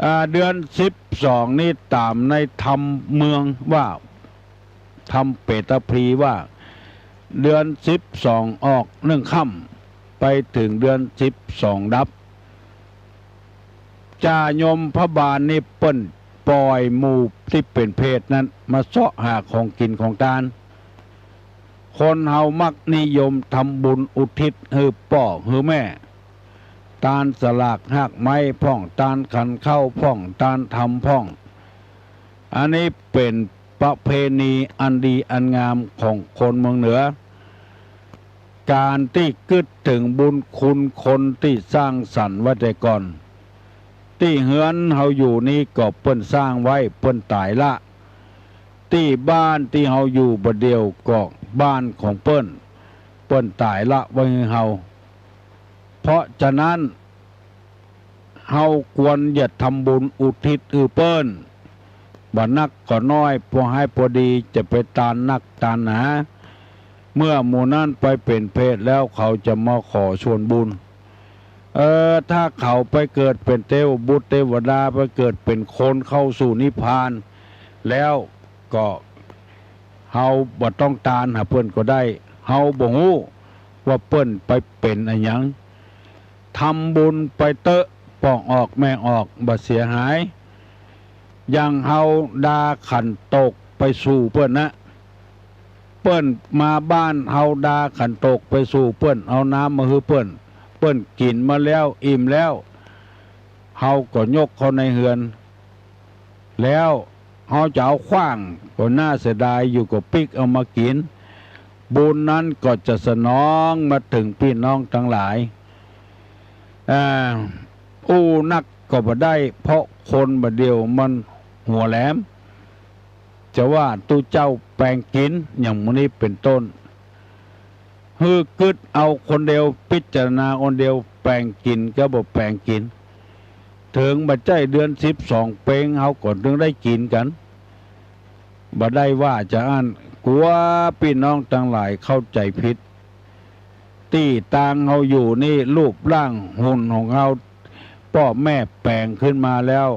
อ่า เดือนสิบสองนี้ต๋ามในธรรมเมืองว่า ธรรมเปตพลีว่า เดือนสิบสองออกหนึ่งค่ำ ไปเถิงเดือนสิบสองดับ จ่ายมพบาลนี่เปิ้นป่อยหมู่ตี้เป๋นเปรตนั้นมาเซาะหาของกิ๋นของตาน คนเฮามักนิยมทำบุญอุทิศหื้อป้อหื้อแม่ ตานสลากฮากไม้พ่อง ตานขันข้าวพ่อง ตานธรรมพ่อง อันนี้เป๋นประเพณีอันดีอันงามของคนเมืองเหนือ ก๋านตี้กึ๊ดเถิงบุญคุณคนตี้สร้างสรรค์ไว้แต่ก่อน ตี้เฮือนเฮาอยู่นี้ก็เปิ้นสร้างไว้ เปิ้นต๋ายละ ตี้บ้านตี้เฮาอยู่บ่าเดี่ยวก็บ้านของเปิ้น เปิ้นต๋ายละไว้หื้อเฮา เพราะฉะนั้น เฮาควรจะทำบุญอุทิศหื้อเปิ้น บ่นักก็น้อย พอหายพอดี จะไปตานนักตานหนา เมื่อหมู่นั้นไปเป๋นเปรตแล้ว เขาจะมาขอส่วนบุญ เออ ถ้าเขาไปเกิดเป๋นเตวบุตรเตวดา ไปเกิดเป๋นคนเข้าสู่นิพพานแล้วก็ เฮาบ่ต้องตานหาเปิ้นก็ได้ เฮาบ่ฮู้ว่าเปิ้นไปเป๋นอะหยัง ทำบุญไปเต๊อะ ป้อออกแม่ออก บ่เสียหาย อย่างเฮาดาขันโตกไปสู่เปิ้นนะ เปิ้นมาบ้านเฮาดาขันโตกไปสู่เปิ้น เอาน้ำมาหื้อเปิ้น เปิ้นกิ๋นมาแล้วอิ่มแล้ว เฮาก็ยกเข้าในเฮือน แล้วเฮาจะเอาขว้างก็น่าเสียดายอยู่ ก็ปิ๊กเอามากิ๋น บุญนั้นก็จะสนองมาเถิงปี้น้องตังหลาย อ่า อู้นักก็บ่ได้ เพราะคนบ่าเดี่ยวมันหัวแหลม จะว่าตุ๊เจ้าแป๋งกิ๋น อย่างหมู่นี้เป๋นต้น หื้อกึ๊ดเอาคนเดียว พิจารณาคนเดียว แป๋งกิ๋นกับบ่แป๋งกิ๋น เถิงบ่ใจ้เดือนสิบสองเป๊ง เฮาก็เถิงได้กิ๋นกั๋น บ่ได้ว่าจะอั้น กั๋วปี้น้องตังหลายเข้าใจ๋ผิด ตี้ตางเฮาอยู่นี่ รูปร่างหุ่นของเฮา ป้อแม่แป๋งขึ้นมาแล้ว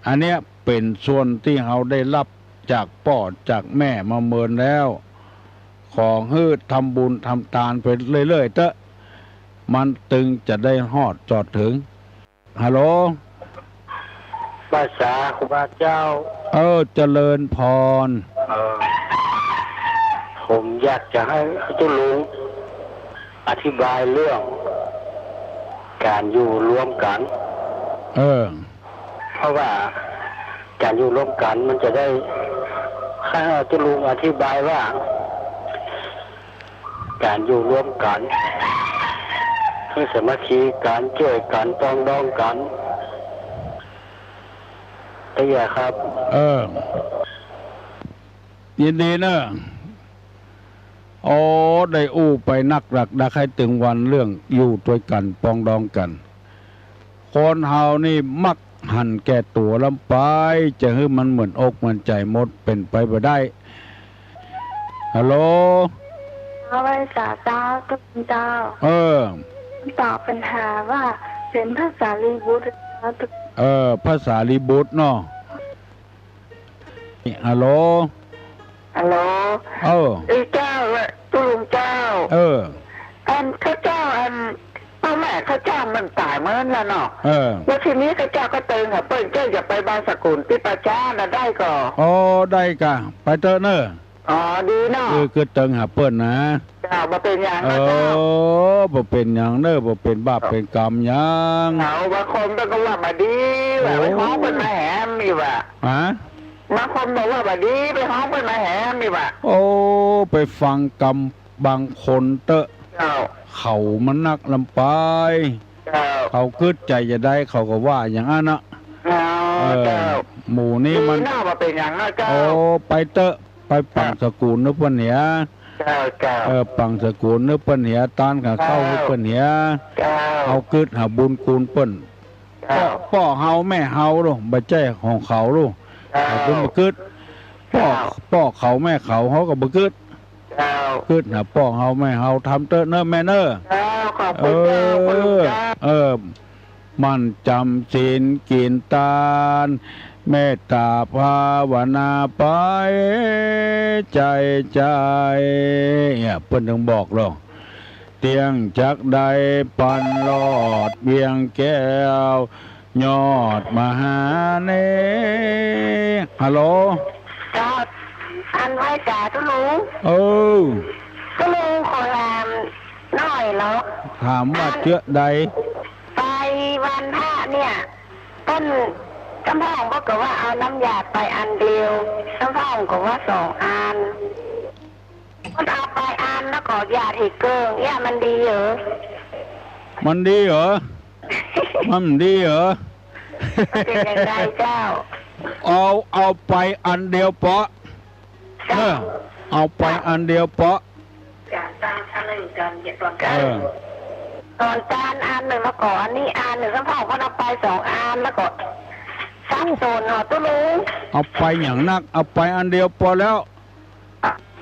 อันเนี้ยเป๋นส่วนตี้เฮาได้ฮับจากป้อจากแม่มาเมินแล้ว ขอหื้อทำบุญทำตานไปเรื่อยๆ เต๊อะ มันตึงจะได้ฮอดจอดเถิง ฮัลโหล ภาษาครูบาเจ้า เออ เจริญพร เออ ผมอยากจะหื้อตุ๊ลุงอธิบายเรื่องก๋านอยู่รวมกั๋น เออ เพราะว่าก๋านอยู่รวมกั๋นมันจะได้ หื้อตุ๊ลุงอธิบายว่า ก๋านอยู่รวมกั๋น หื้อสามัคคีกั๋น จ้วยกั๋น ปรองดองกั๋น เตี้ยครับ เออ ยินดีเนอะ โอ้ ได้อู้ไปนักหลักดัก หื้อเถิงวันเรื่องอยู่ตวยกั๋น ปรองดองกั๋น คนเฮานี่มักหันแก่ตั๋วล้ำไป จะหื้อมันเหมือนอกเหมือนใจ๋หมด เป๋นไปบ่ได้ ฮัลโหล เอาไว้สาเจ้า ตุ๊ลุงเจ้า เออ ตอบปัญหาว่าเป๋นพระสารีบุตรเจ้า เออ พระสารีบุตรเนาะ ฮัลโหล ฮัลโหล เออ เอ้ยเจ้า ตุ๊ลุงเจ้า เออ อันข้าเจ้า อันป้อแม่ข้าเจ้ามันต๋ายเมินแล้วเนาะ เออ แล้วทีนี้ข้าเจ้าก็เติงหาเปิ้น เจ้าจะไปบางสกุลตี้ป่าจ๊าน่ะได้ก่อ อ๋อ ได้ก่ะ ไปเต๊อะเนอะ อ๋อ ดีเนาะ เออ ก็เติงหาเปิ้นนะ เจ้า บ่เป๋นหยังนะเจ้า เออ บ่เป๋นหยังเนอะ บ่เป๋นบาปเป๋นกรรมหยัง เอา บางคนเปิ้นก็ว่าบ่ดี ว่า โอ้ ไปฮ้องเปิ้นมาแหมอีกว่า ฮะ บางคนบอกว่าบ่ดี ไปฮ้องเปิ้นมาแหมอีกว่า โอ้ ไปฟังกำบางคนเต๊อะ เจ้า เขามันนักล้ำไป เจ้า เขากึ๊ดใจ๋จะได้ เขาก็ว่าอย่างอั้นนะ อ๋อ เออ เจ้า หมู่นี้มัน ดีเนาะ บ่เป๋นหยังนะเจ้า โอ้ ไปเต๊อะ ไปปังสกุลนึกเปิ้นเหีย เจ้า เจ้า เออ ปังสกุลนึกเปิ้นเหีย ตานข้าว เจ้า เปิ้นเหีย เจ้า เฮากึ๊ดหาบุญคุณเปิ้น เจ้า ป้อเฮาแม่เฮาลูก บ่ใจ้ของเขาลูก เจ้า เขาก็บ่กึ๊ด ป้อ เจ้า ป้อเขาแม่เขา เฮาก็บ่กึ๊ด เจ้า กึ๊ดหาป้อเฮาแม่เฮา ทำเต๊อะเนอะแม่เนอะ เจ้า ขอบคุณเจ้า เออ คุณลุงเจ้า เออ หมั่นจ๋ำศีลกิ๋นตาน เมตต๋าภาวนาไปใจ้ใจ้ เนี่ย เปิ้นถึงบอกลอ เตี้ยงจักได้ปันลอดเวียงแก้ว ยอดมหาเน ฮัลโหล เจ้า อันไหว้จ๋าตุ๊ลุง เออ ตุ๊ลุงขอถามหน่อยเนาะ ถามว่าเจื้อใด ไปวันพระเนี่ย เปิ้น สำพ่องบอกว่าเอาน้ำหยาดไปอันเดียว สำพ่องก็ว่าสองอัน เปิ้นเอาไปอันแล้วก็หยาดหีเกิ่ง เอี้ยมันดีเหรอ มันดีเหรอ มันดีเหรอ มันเป๋นอย่างไรเจ้า เอา เอาไปอันเดียวเปาะ เจ้า เออ เอาไปอันเดียวเปาะ เออ ต๋อนจานอันนึ่งแล้วก็อันนี้อันนึ่ง สำพ่องเปิ้นเอาไปสองอันแล้วก็สับสนเนาะตุ๊ลุง เอาไปอย่างนัก เอาไปอันเดียวปอแล้ว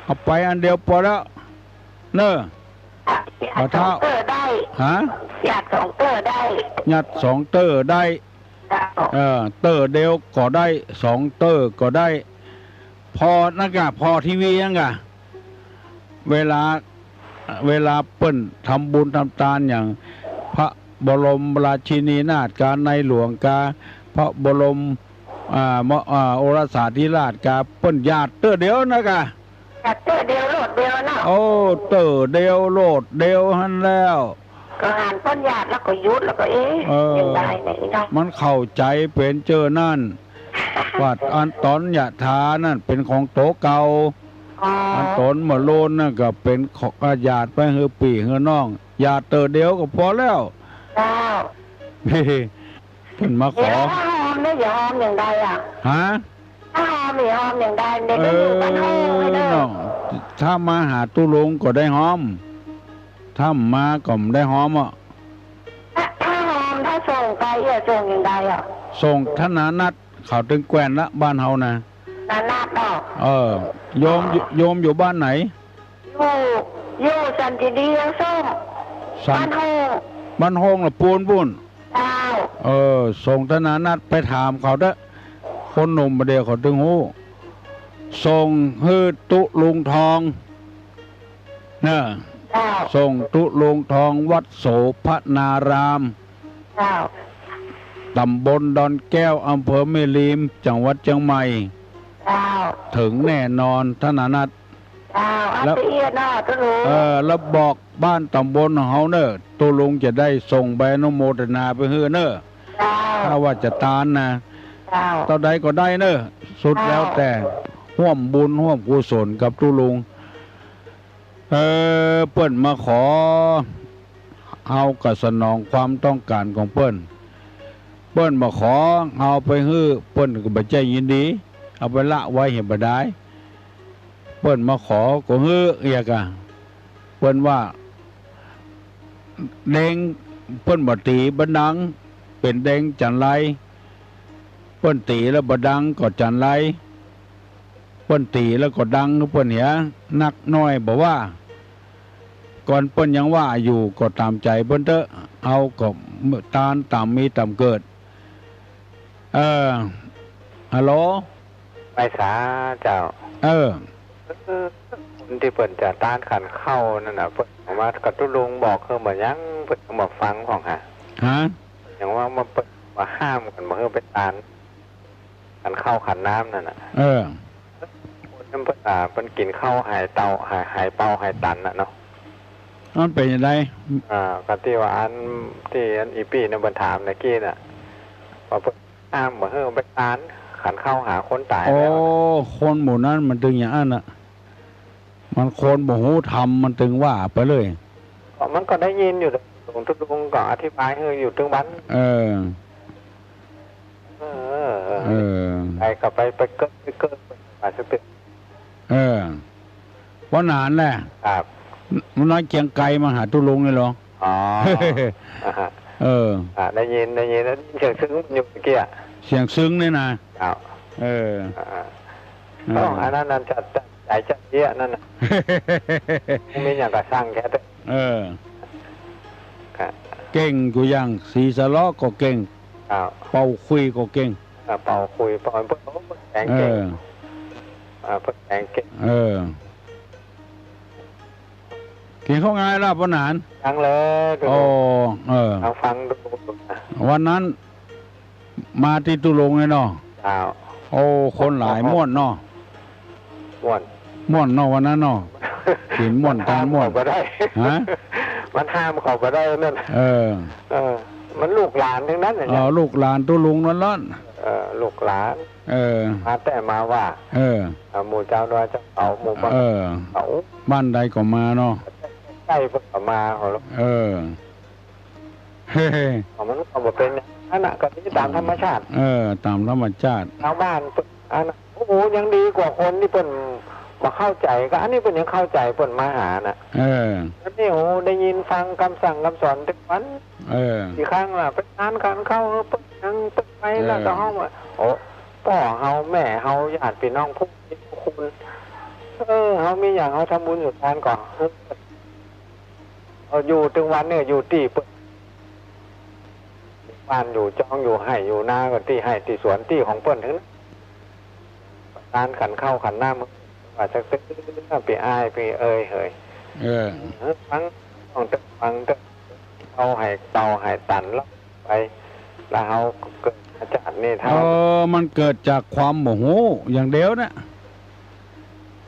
เอาไปอันเดียวปอแล้ว เน่อ หยาดสองเต๊อะได้ ฮะ หยาดสองเต๊อะได้ หยาดสองเต๊อะได้ เจ้า เออ เต๊อะเดียวก็ได้ สองเต๊อะก็ได้ ผ่อนั่นก่ะ ผ่อทีวีนั่นก่ะ เวลา เวลาเปิ้นทำบุญทำตานอย่าง พระบรมราชินีนาถกา ในหลวงกา พระบรม อ่า ม- อ่า โอรสาธิราชกา เปิ้นหยาดเต๊อะเดียวนั่นก่ะ หยาดเต๊อะเดียวโลดเดียวเนาะ โอ้ เต๊อะเดียวโลดเดียวหั้นแล้ว ก็หันเปิ้นหยาดแล้วก็หยุดแล้วก็ เอ๊ะ เออ อย่างไรเนี่ยเนาะ มันเข้าใจ๋เป๋นเจ้านั้น ว่าอันต๋อนยะถานั้นเป๋นของโตเก่า อ๋อ อันต๋อนเมื่อโลนนั่นก็เป๋นของ อ่า หยาดไปหื้อปี้หื้อน้อง หยาดเต๊อะเดียวก็ปอแล้ว เจ้า เปิ้นมาขอ เดี๋ยวถ้าหอมเนี่ย อย่าหอมอย่างใดอะ ฮะ ถ้าหอมเนี่ย หอมอย่างใด เดี๋ยวก็อยู่บ้านห้องให้เด้อ เออ น้อง ถ้ามาหาตุ๊ลุงก็ได้หอม ถ้าบ่มาก็บ่ได้หอมอ่ะ ถ้า ถ้าหอม ถ้าส่งไป อย่าส่งอย่างใดอ่ะ ส่งธนานัท เขาตึงแคว่นละ บ้านเฮานะ ธนานัทเนาะ เออ โยม อ๋อ โยมอยู่บ้านไหน อยู่ อยู่สันติดียังส้ม สัน บ้านห้อง บ้านห้องละปูนปู้น เจ้า เออ ส่งธนานัทไปถามเขาเต๊อะ คนหนุ่มบ่าเดี่ยวเขาตึงฮู้ ส่งหื้อตุ๊ลุงทอง เน่อ เจ้า ส่งตุ๊ลุงทอง วัดโสภณาราม เจ้า ต๋ำบลดอนแก้ว อำเภอแม่ริม จังหวัดเจียงใหม่ เจ้า เถิงแน่นอน ธนานัท เจ้า เอา แล้ว ละเอียดเนาะ ตุ๊ลุง เออ แล้วบอกบ้านต๋ำบลของเฮาเน่อ ตุ๊ลุงจะได้ส่งใบอนุโมทนาไปหื้อเน่อ เจ้า ถ้าว่าจะตานนะ เจ้า เต้าใดก็ได้เน่อ สุด เจ้า แล้วแต่ ฮ่วมบุญฮ่วมกุศลกับตุ๊ลุง เออ เปิ้นมาขอ เฮาก็สนองความต้องการของเปิ้น เปิ้นบ่ขอ เฮาไปหื้อ เปิ้นก็บ่ใจ้ยินดี เอาไปละไว้เหียบ่ดาย เปิ้นมาขอก็หื้อเอียกอะ เปิ้นว่า แดง เปิ้นบ่ตี๋บ่ดัง เป๋นแดงจั๋นไร เปิ้นตี๋แล้วบ่ดังก็จั๋นไร เปิ้นตี๋แล้วก็ดัง เปิ้นเหีย นักน้อยบ่ว่า ก่อนเปิ้นยังว่าอยู่ก็ต๋ามใจ๋เปิ้นเต๊อะ เฮาก็ตานต๋ามมีต๋ามเกิด เออ ฮัลโหล ไปสาเจ้า เออ เออ คนตี้เปิ้นจะตานขันข้าวนั่นน่ะ เปิ้นบอกว่ากับตุ๊ลุงบอกคือบ่ยัง เปิ้นยังบ่ฟังพ่องหา ฮะ ยังว่ามันเปิ้นว่าห้ามกั๋นบ่หื้อไปตาน ขันข้าวขันน้ำนั่นน่ะ เออ คนนั้นเปิ้น อ่า เปิ้นกิ๋นข้าวหายเตา หาย หายเปาหายตันน่ะเนาะ มันเป๋นจั่งใด อ่า ก็ตี้ว่าอัน ตี้อันอี่ปี้นั่นเปิ้นถามตะกี้น่ะ ว่าเปิ้นห้ามบ่หื้อไปตาน ขันข้าวหาคนต๋าย โอ้ แล้ว คนหมู่นั้นมันตึงอย่างอั้นน่ะ มันคนบ่ฮู้ธรรม มันตึงว่าไปเลย ก็มันก็ได้ยินอยู่ หลวงตุ๊ลุงก็อธิบายหื้ออยู่ตึงบั้น เออ เออ เออ ไปก็ไป ไปเกิด ไปเกิด ไปสติ เอ เออ ป้อหนานแหละ ครับ มันน้อยเกียงไกรมาหาตุ๊ลุงนี่เหรอ อ๋อ เออ อ่ะ ได้ยิน ได้ยิน ได้ยินเสียงซึ้งมันอยู่เมื่อกี้อะ เสียงซึ้งนี่นะ ครับ เออ อ่า อ่า เออ โอ้ อันนั้น นั่นจะ จะ ใจจะเอี้ยะนั่นน่ะ มีอย่างกะซังแค่เถอะ เออ ครับ เก่งกู้อย่าง สีสะเลาะก็เก่ง ครับ เป่าขลุ่ยก็เก่ง อ่า เป่าขลุ่ย เป่า เปิ้น โอ้ เปิ้นแสดงเก่ง เออ อ่า เปิ้นแสดงเก่ง เออ กิ๋นข้าวงายละป้อหนาน ยังเลย โอ้ เออ ลองฟังดูนะ วันนั้นมาตี้ตุ๊ลุงเลยเนาะ เจ้า โอ้ คนหลาย ม่วนเนาะ ม่วน ม่วนเนาะวันนั้นเนาะ กิ๋นม่วน ตานม่วน ห้ามเขาบ่ได้ ฮะ มันห้ามเขาบ่ได้นั่น เออ เออ มันลูกหลานทั้งนั้นน่ะ เออ ลูกหลานตุ๊ลุงนั่นละ เออ ลูกหลาน เออ มาแต่มาว่า เออ อ่า หมู่เจ้าน้อยเจ้าเขา หมู่บ้าน เออ เขา บ้านใดก็มาเนาะ ใกล้ๆ เปิ้นก็มาเขา เออ เฮ้ มันก็บ่เป๋นอย่างนั้นน่ะ ก็นี่ต๋ามธรรมชาติ เออ ต๋ามธรรมชาติ ชาวบ้านเปิ้น อันน่ะ โอ้โห ยังดีกว่าคนตี้เปิ้นบ่เข้าใจ๋ ก็อันนี้เปิ้นยังเข้าใจ๋ เปิ้นมาหาน่ะ เออ อันนี้ โอ้ ได้ยินฟังกำสั่งกำสอนตึกวัน เออ ตี้ครั้งละ ไปงานขันเข้า เปิ้นยัง เปิ้นไปละ เออ ก็เฮาว่า โอ้ ป้อเฮา แม่เฮา ญาติปี้น้อง ผู้มีพระคุณ เออ เฮามีอย่าง เฮาทำบุญสุนทานก่อ เออ เอาอยู่ตึงวันเนี่ย อยู่ตี้เปิ้น บ้านอยู่จอง อยู่ไฮ่อยู่นา ก็ตี้ไฮ่ตี้สวน ตี้ของเปิ้นตึงนั้น งานขันเข้าขันน้ำ ว่าสักตึ๊ด ปี้อ้ายปี้เอยเหย เออ เออ ฟัง ฟังตึ๊ด ฟังตึ๊ด เฮาไฮ่เก่าไฮ่ตันแล้วไป แล้วเฮาเกิดมาจาตินี่เฮา เออ มันเกิดจากความบ่ฮู้อย่างเดียวนะ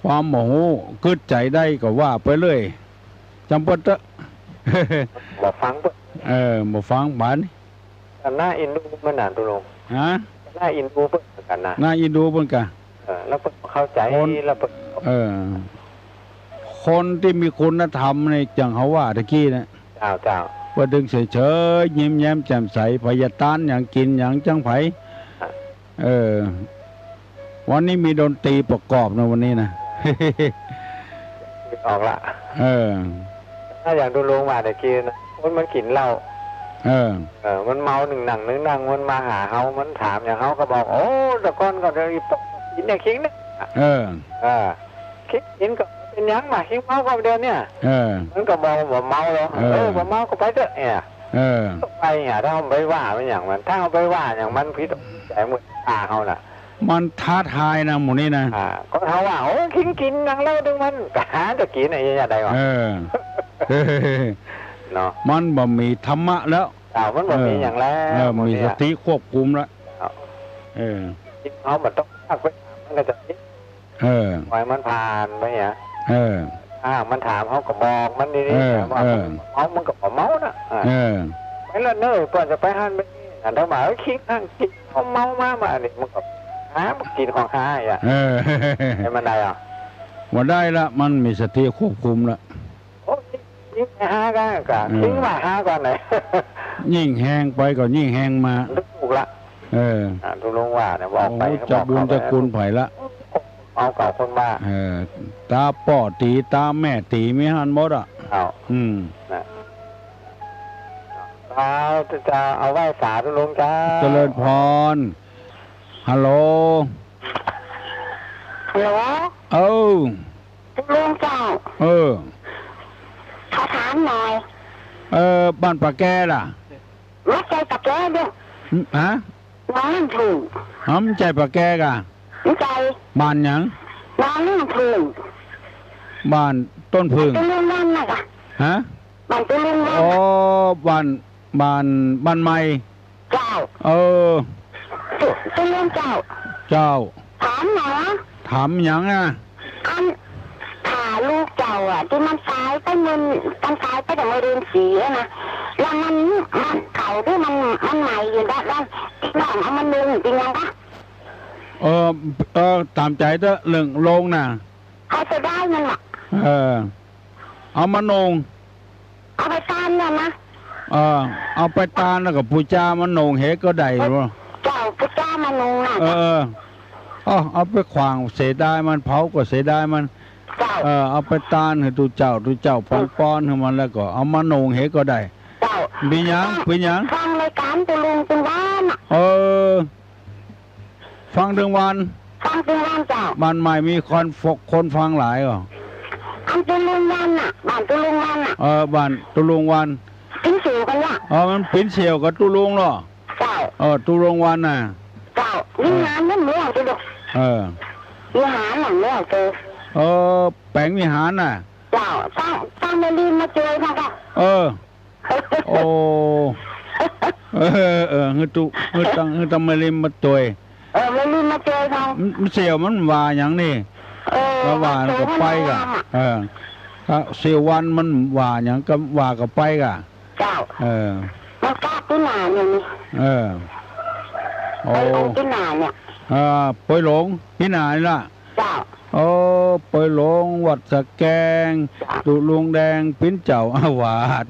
ความบ่ฮู้ กึ๊ดใจ๋ได้ก็ว่าไปเรื่อย จำเปิ้นเต๊อะ บ่ฟังเปิ้น เออ บ่ฟังบาดนี้ แต่น่าเอ็นดูมันน่ะ ตุ๊ลุง ฮะ น่าเอ็นดูเปิ้นเหมือนกั๋นนะ น่าเอ็นดูเปิ้นกะ เออ แล้วเปิ้นเข้าใจ๋ คน แล้วเปิ้น เออ คนตี้มีคุณธรรมนี่ อย่างเขาว่าตะกี้นะ เจ้า เจ้า เปิ้นตึงเฉยๆ ยิ้มแย้มแจ่มใส ใผจะต้านหยัง กิ๋นหยังจั่งใผ เออ วันนี้มีดนตรีประกอบนะ วันนี้นะ ออกละ เออ ถ้าอย่างตุ๊ลุงว่าตะกี้นะ คนมันกิ๋นเหล้า เออ เออ มันเมานึ่งหนังนึ่งหนัง มันมาหาเฮา มันถามอย่างเฮาก็บอก โอ้ แต่ก่อนก็เดี๋ยวอีปกกิ๋นเนี่ย คิงเนี่ย เออ เออ คิงกิ๋นก็เป๋นหยังวะ คิงเมาก็เดี๋ยวเนี่ย เออ มันก็บอกว่าบ่เมาหรอก เออ เออ บ่เมาก็ไปเต๊อะเนี่ย เออ ไปเนี่ย ถ้าเฮาไปว่ามันอย่างมัน ถ้าเฮาไปว่าอย่างมันผิดใจ๋ หมู่ต๋าเฮาน่ะ มันท้าทายนะ หมู่นี้นะ อ่า ก็เฮาว่า โอ้ คิงกิ๋นหยังเหล้าตึงมัน ก็หาแต่กิ๋นไอ้เยียะใดวะ เออ เนาะ มันบ่มีธรรมะแล้ว อ่า มันบ่มีหยังแล้ว เออ หมู่นี้ มีสติควบคุมแล้ว ครับ เออ เฮาบ่ต้องพากไปถามมันก็จะ เออ ปล่อยมันผ่านไปเนี่ย เออ ถ้าหากมันถามเฮาก็บอกมันดีๆ เออ ว่า เออ เมา มันก็บ่เมาน่ะ อ่า เออ ไปละเน้อ ก่อนจะไปหั้นไปนี่ อันถ้าว่า เอ้ย คิงหั้น คิงเฮาเมามา มา อันนี้มันก็หา มันกิ๋นของหาอ่ะ เออ ให้มันได้อ่ะ บ่ได้ละ มันมีสติควบคุมละ โอ้ ยิ่งหาก็ ก็ เออ ยิ่งว่าหาก่อนเลย ยิ่งแฮงไปก็ยิ่งแฮงมา ถูกละ เออ อ่า ตุ๊ลุงว่าเนี่ย บอกไป โอ้ ก็บอก เจ้าบุญ เขาไป เจ้าคุณไผละ เอาเก่าคนบ้า เออ ต๋าป้อตี๋ ต๋าแม่ตี๋ มีหั้นหมดอ่ะ เอา อืม นะ เอา จะเอาไหว้สาตุ๊ลุงเจ้า เจริญพร ฮัลโหล ฮัลโหล เออ ตุ๊ลุงเจ้า เออ ขอถามหน่อย เออ บ้านป่าแกล่ะ บ่ใจ้ป่าแกเด้อ ฮะ หนองน้ำผึ้ง ฮะ บ่ใจ้ป่าแกก่ะ บ่ใจ้ บ้านหยัง หนองน้ำผึ้ง บ้านต้นผึ้ง ตุ๊ลุงนั่นน่ะก่ะ ฮะ บ้านตุ๊ลุงนั่น อ๋อ น่ะ บ้าน บ้าน บ้านใหม่ เจ้า เออ ตุ๊ลุงเจ้า เจ้า ถามหน่อยนะ ถามหยังอ่ะ อัน ผ้าลูกเจ้าอ่ะ ตี้มันต๋ายไปมื้อ มันต๋ายไปตั้งแต่เดือนสี่แล้วนะ แล้วมัน มันเก่าตี้มัน มันใหม่อยู่ด้าน ด้าน ตี้น้องเอามานุ่งจริงยังปะ เออ เออ ต๋ามใจ๋เต๊อะ เรื่องโลงน่ะ เอาไปได้มันน่ะ เออ เอามานุ่ง เอาไปตานเนี่ยนะ เออ เอาไปตานแล้วก็ปู๋จามานุ่งเหก็ได้บ่ เจ้าปู๋จามานุ่งน่ะ เออ อ้อ เอาไปขว้างเสียดายมัน เผาก็เสียดายมัน เจ้า เออ เอาไปตานหื้อตุ๊เจ้า ตุ๊เจ้าปอน อืม ปอนหื้อมัน แล้วก็เอามานุ่งเหก็ได้ เจ้า เป๋นหยัง เป๋นหยัง ฟังรายก๋านตุ๊ลุงตึงวันน่ะ เออ ฟังตึงวัน ฟังตึงวันเจ้า บ้านใหม่มีคนฟ- คนฟังหลายก่อ อันตุ๊ลุงวันน่ะ บ้านตุ๊ลุงวันน่ะ เออ บ้านตุ๊ลุงวัน ปิ๋นเสี่ยวกั๋นเนี่ย เออ มันปิ๋นเสี่ยวกับตุ๊ลุงเนาะ เจ้า เออ ตุ๊ลุงวันน่ะ เจ้า วิหารมันเหมือนตุ๊ลุง เออ วิหารน่ะเหมือนตุ๊ลุง เออ แป๋งวิหารน่ะ เจ้า ตั้ง ตั้งแม่ลีมาจ่วยนะเจ้า เออ โอ้ เออ เออ หื้อตุ๊ หื้อตัง หื้อตังแม่ลีมาจ่วย เออ แม่ลีมาจ่วยเขา มัน มันเสี่ยวมันว่าหยังนี่ เออ มันว่า มันก็ไปก่ะ มันโตมันงามอะ เออ ถ้าเสี่ยววันมันว่าหยังก็ว่าก็ไปก่ะ เจ้า เออ มันกล้าตี้หนาเนี่ยนี่ เออ โอ้ ไปลงตี้หนาเนี่ย เออ ไปลงตี้หนานี่ละ เจ้า โอ้ ไปลงวัดสะแกง เจ้า ตุ๊ลุงแดงปิ๋นเจ้าอาวาส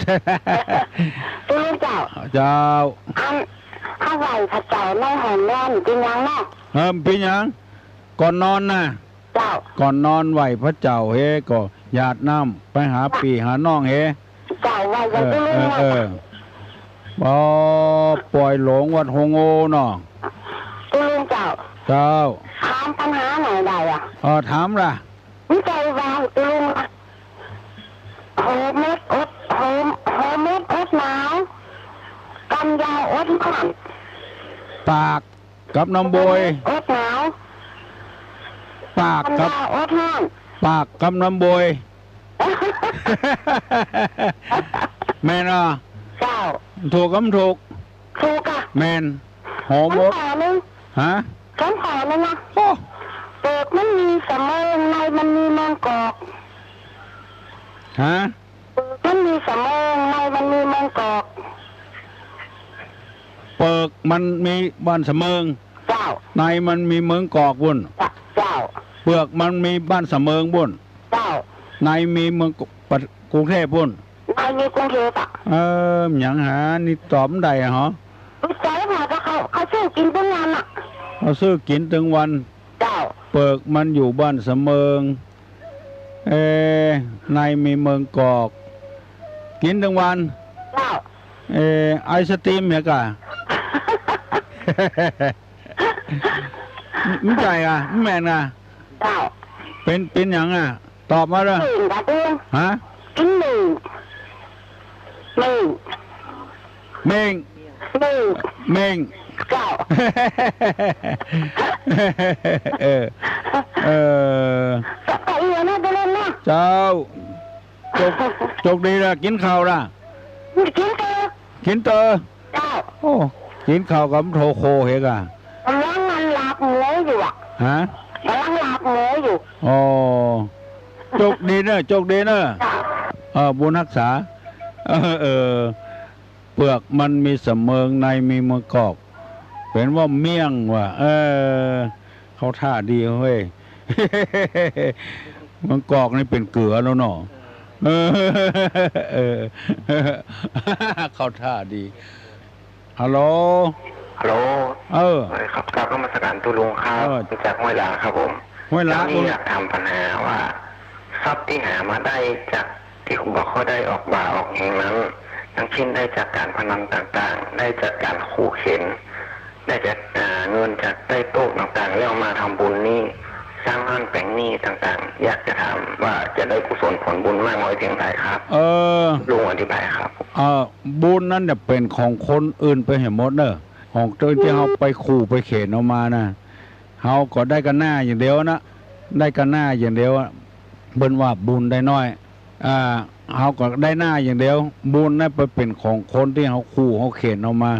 ตุ๊ลุงเจ้า เจ้า อัน เฮาไหว้พระเจ้าในห้องนอนปิ๋นหยังเนาะ เออ ปิ๋นหยัง ก่อนนอนน่ะ เจ้า ก่อนนอนไหว้พระเจ้าเฮก็หยาดน้ำไปหาปี้หาน้องเฮ เจ้า ไหว้ เออ ตุ๊ลุง เออ เนาะ เออ อ๋อ ปอยหลงวัดโฮงโอเนาะ ตุ๊ลุงเจ้า เจ้า ถามปัญหาหน่อยได้อะ เออ ถามล่ะ มีใจ๋ว่าตุ๊ลุงอะ โฮเม็ดอด โฮ โฮเม็ดอดหนาว กันยาวอดฮ้อน ปาก กับน้ำโบย อดหนาว ปากกับ กันยาวอดฮ้อน ปากกับน้ำโบย แม่นอ่ะ เจ้า ถูกกับบ่ถูก ถูกอะ แม่น โฮเม็ด ถามข้อนึ่ง ฮะ ถามข้อนึ่งอะ โอ้ เปิกมันมีสะเมิง ในมันมีเมิงกอก ฮะ เปิกมันมีสะเมิง ในมันมีเมิงกอก เปิกมันมีบ้านสะเมิง เจ้า ในมันมีเมิงกอกปุ้น เจ้า เจ้า เปิกมันมีบ้านสะเมิงปุ้น เจ้า ในมีเมิงก- ปะ- กรุงเทพฯปุ้น ในมีกรุงเทพฯอะ เออ หยังหา นี่ตอบบ่ได้หรอ บ่ใจ้ค่ะ ก็เขา เขาซื้อกิ๋นตึงวันอะ เขาซื้อกิ๋นตึงวัน เจ้า เปิกมันอยู่บ้านสะเมิง เออ ในมีเมิงกอก กิ๋นตึงวัน เจ้า เออ ไอศตรีมเหรอกะ บ่ใจ้อะ บ่แม่นอะ เจ้า เป๋น เป๋นหยังอะ ตอบมาเน่อ เม่งกะเจ้า ฮะ กิ๋นเม่ง เม่ง เม่ง เม่ง เม่ง เจ้า เออ เออ เจ้า เจ้า โจค โจคดีละ กิ๋นข้าวละ กิ๋นเต๊อะ กิ๋นเต๊อะ เจ้า โอ้ กิ๋นข้าวกับโทโคเหรอกะ ก่ำลังอันลาบหมูอยู่อะ ฮะ ก่ำลังลาบหมูอยู่ อ๋อ โจคดีเน่อ โจคดีเน่อ เจ้า เออ บุญฮักษา เออ เออ เปิกมันมีสะเมิง ในมีเมิงกอก เป๋นว่าเมี่ยงว่ะ เออ เข้าท่าดีเฮ้ย เมิงกอกนี่เป๋นเกลือแล้วเนาะ เออ เออ เข้าท่าดี ฮัลโหล ฮัลโหล เออ สวัสดีครับ กราบนมัสการตุ๊ลุงครับ เออ จากห้วยหลาครับผม ห้วยหลา เจ้านี้ ตุ๊ลุง อยากถามปัญหาว่า ทรัพย์ตี้หามาได้จากตี้บ่ค่อยได้ออกบ่าออกแฮงนั้น อย่างเช่นได้จากก๋านพนันต่างๆ ได้จากก๋านขู่เข็ญ ได้จาก อ่า เงินจากใต้โต๊ะต่างๆ แล้วมาทำบุญนี่ สร้างบ้านแป๋งนี่ต่างๆ อยากจะถามว่าจะได้กุศลผลบุญมากน้อยเพียงใดครับ เออ ลุงอธิบายครับ เออ บุญนั้นเนี่ยเป๋นของคนอื่นไปหื้อหมดเน่อ ของตี้ ตี้เฮาไปขู่ไปเข็ญเอามานะ เฮาก็ได้ก้าหน้าอย่างเดียวนะ ได้ก้าหน้าอย่างเดียวอะ เปิ้นว่าบุญได้น้อย อ่า เฮาก็ได้หน้าอย่างเดียว บุญนั้นไปเป๋นของคนตี้เฮาขู่เฮาเข็ญเอามา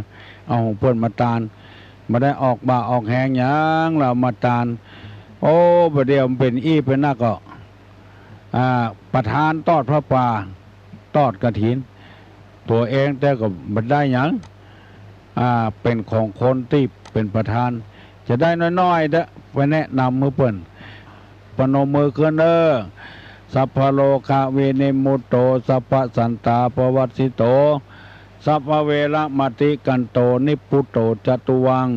เอาของเปิ้นมาตาน บ่ได้ออกบ่าออกแฮงหยัง แล้วเอามาตาน โอ้ บ่าเดี่ยวมันเป๋นอี้เป๋นนักก็ อ่า ประธานตอดผ้าป่า ตอดกฐิน ตั๋วเองแต่ก็บ่ได้หยัง อ่า เป๋นของคนตี้เป๋นประธาน จะได้น้อยๆ เต๊อะ ไปแนะนำหื้อเปิ้น ประนมมือขึ้นเน่อ สัพพะโรคะวินิมมุตโต สัพพะสันตาปะวัสสิโต สัพพะเวระมะติกันโต นิพพุตโตจะตุวัง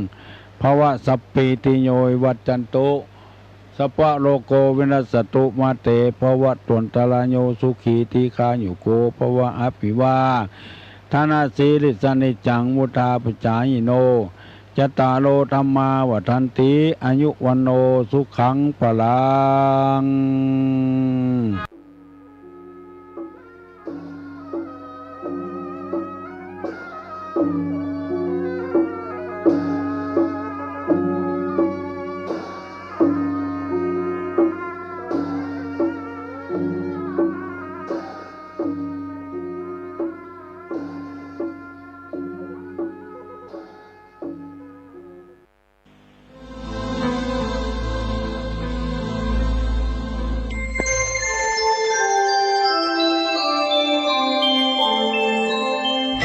ภวะ สัพพีติโย วิวัชชันตุ สัพพะโรโก วินัสสะตุ มา เต ภวัตวันตะราโย สุขี ทีฆายุโก ภวะ อะภิวาทะนะสีลิสสะ นิจจัง วุฑฒาปะจายิโน จัตตาโร ธัมมา วัฑฒันติ อายุ วัณโณ สุขัง พะลัง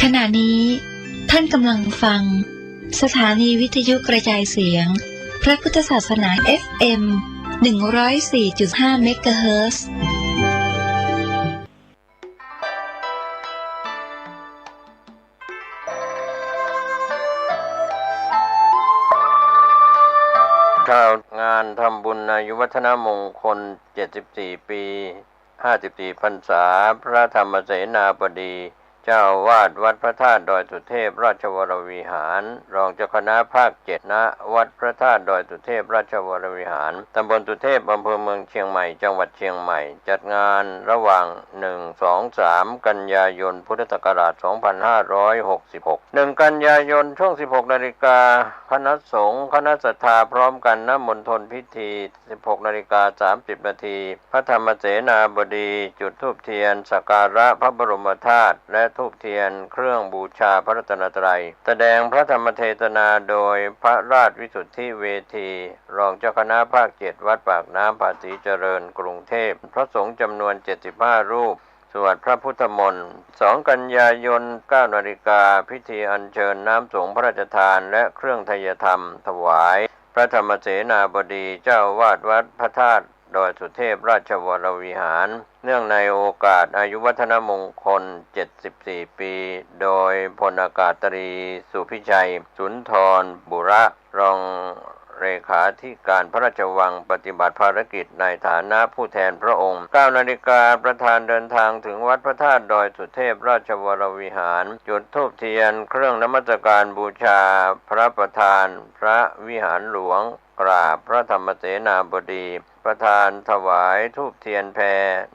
ขณะนี้ท่านกำลังฟังสถานีวิทยุกระจายเสียงพระพุทธศาสนา เอฟเอ็ม หนึ่งร้อยสี่จุดห้า เมกะเฮิรตซ์ ข่าวงานทำบุญอายุวัฒนมงคล เจ็ดสิบสี่ ปี ห้าสิบสี่ พรรษา พระธรรมเสนาบดี เจ้าอาวาสวัดพระธาตุดอยสุเทพราชวรวิหาร รองเจ้าคณะภาคเจ็ด ณ วัดพระธาตุดอยสุเทพราชวรวิหาร ตำบลสุเทพ อำเภอเมืองเชียงใหม่ จังหวัดเชียงใหม่ จัดงานระหว่าง หนึ่ง สอง สาม กันยายน พุทธศักราช สองพันห้าร้อยหกสิบหก หนึ่ง กันยายน ช่วง สิบหก นาฬิกา คณะสงฆ์ คณะศรัทธาพร้อมกัน ณ มณฑลพิธี สิบหก นาฬิกา สามสิบ นาที พระธรรมเสนาบดีจุดธูปเทียนสักการะพระบรมธาตุ และธูปเทียนเครื่องบูชาพระรัตนตรัย แสดงพระธรรมเทศนาโดยพระราชวิสุทธิเวที รองเจ้าคณะภาคเจ็ด วัดปากน้ำภาษีเจริญ กรุงเทพฯ พระสงฆ์จำนวน เจ็ดสิบห้า รูป สวดพระพุทธมนต์ สอง กันยายน เก้า นาฬิกา พิธีอัญเชิญน้ำสงฆ์พระราชทาน และเครื่องไทยธรรมถวาย พระธรรมเสนาบดีเจ้าอาวาสวัดพระธาตุดอยสุเทพราชวรวิหาร เนื่องในโอกาสอายุวัฒนมงคล เจ็ดสิบสี่ ปี โดยพลอากาศตรีสุพิชัย สุนทรบุระ รองเลขาธิการพระราชวัง ปฏิบัติภารกิจในฐานะผู้แทนพระองค์ เก้า นาฬิกา ประธานเดินทางถึงวัดพระธาตุดอยสุเทพราชวรวิหาร จุดธูปเทียนเครื่องนมัสการบูชาพระประธานพระวิหารหลวง กราบพระธรรมเสนาบดี ประธานถวายธูปเทียนแพ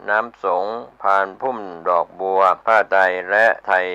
น้ำสงฆ์ พานพุ่มดอกบัว ผ้าไตร และไทย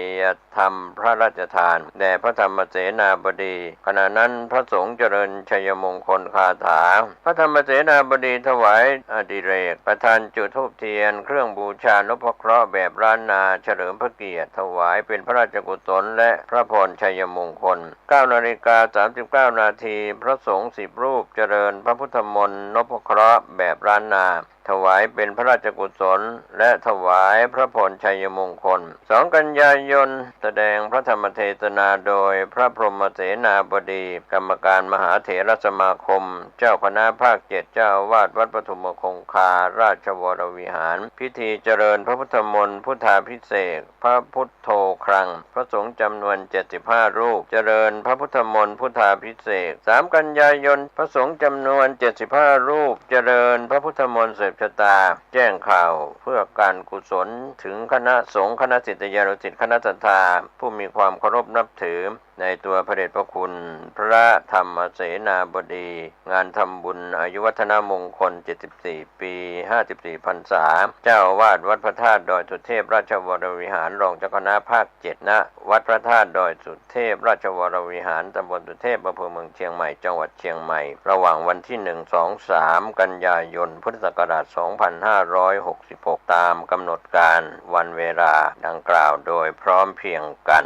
ธรรมพระราชทาน แด่พระธรรมเสนาบดี ขณะนั้นพระสงฆ์เจริญชัยมงคลคาถา พระธรรมเสนาบดีถวายอดิเรก ประธานจุดธูปเทียนเครื่องบูชานพเคราะห์แบบล้านนา เฉลิมพระเกียรติ ถวายเป็นพระราชกุศลและพระพรชัยมงคล เก้า นาฬิกา สามสิบเก้า นาที พระสงฆ์ สิบ รูป เจริญพระพุทธมนต์นพเคราะห์แบบล้านนา ถวายเป็นพระราชกุศล และถวายพระพรชัยมงคล สอง กันยายน แสดงพระธรรมเทศนาโดยพระพรหมเสนาบดี กรรมการมหาเถรสมาคม เจ้าคณะภาคเจ็ด เจ้าอาวาสวัดปทุมคงคาราชวรวิหาร พิธีเจริญพระพุทธมนต์พุทธาภิเษก พระพุทโธครัง พระสงฆ์จำนวน เจ็ดสิบห้า รูป เจริญพระพุทธมนต์พุทธาภิเษก สาม กันยายน พระสงฆ์จำนวน เจ็ดสิบห้า รูป เจริญพระพุทธมนต์สืบชะตา แจ้งข่าวเพื่อการกุศลถึงคณะสงฆ์ คณะศิษยานุศิษย์ คณะศรัทธา ผู้มีความเคารพนับถือในตัวพระเดชพระคุณพระธรรมเสนาบดี งานทำบุญอายุวัฒนมงคล เจ็ดสิบสี่ ปี ห้าสิบสี่ พรรษา เจ้าอาวาสวัดพระธาตุดอยสุเทพราชวรวิหาร รองเจ้าคณะภาคเจ็ด ณ วัดพระธาตุดอยสุเทพราชวรวิหาร ตำบลสุเทพ อำเภอเมืองเชียงใหม่ จังหวัดเชียงใหม่ ระหว่างวันที่ หนึ่ง สอง สาม กันยายน พุทธศักราช สองพันห้าร้อยหกสิบหก ตามกำหนดการวันเวลาดังกล่าวโดยพร้อมเพรียงกัน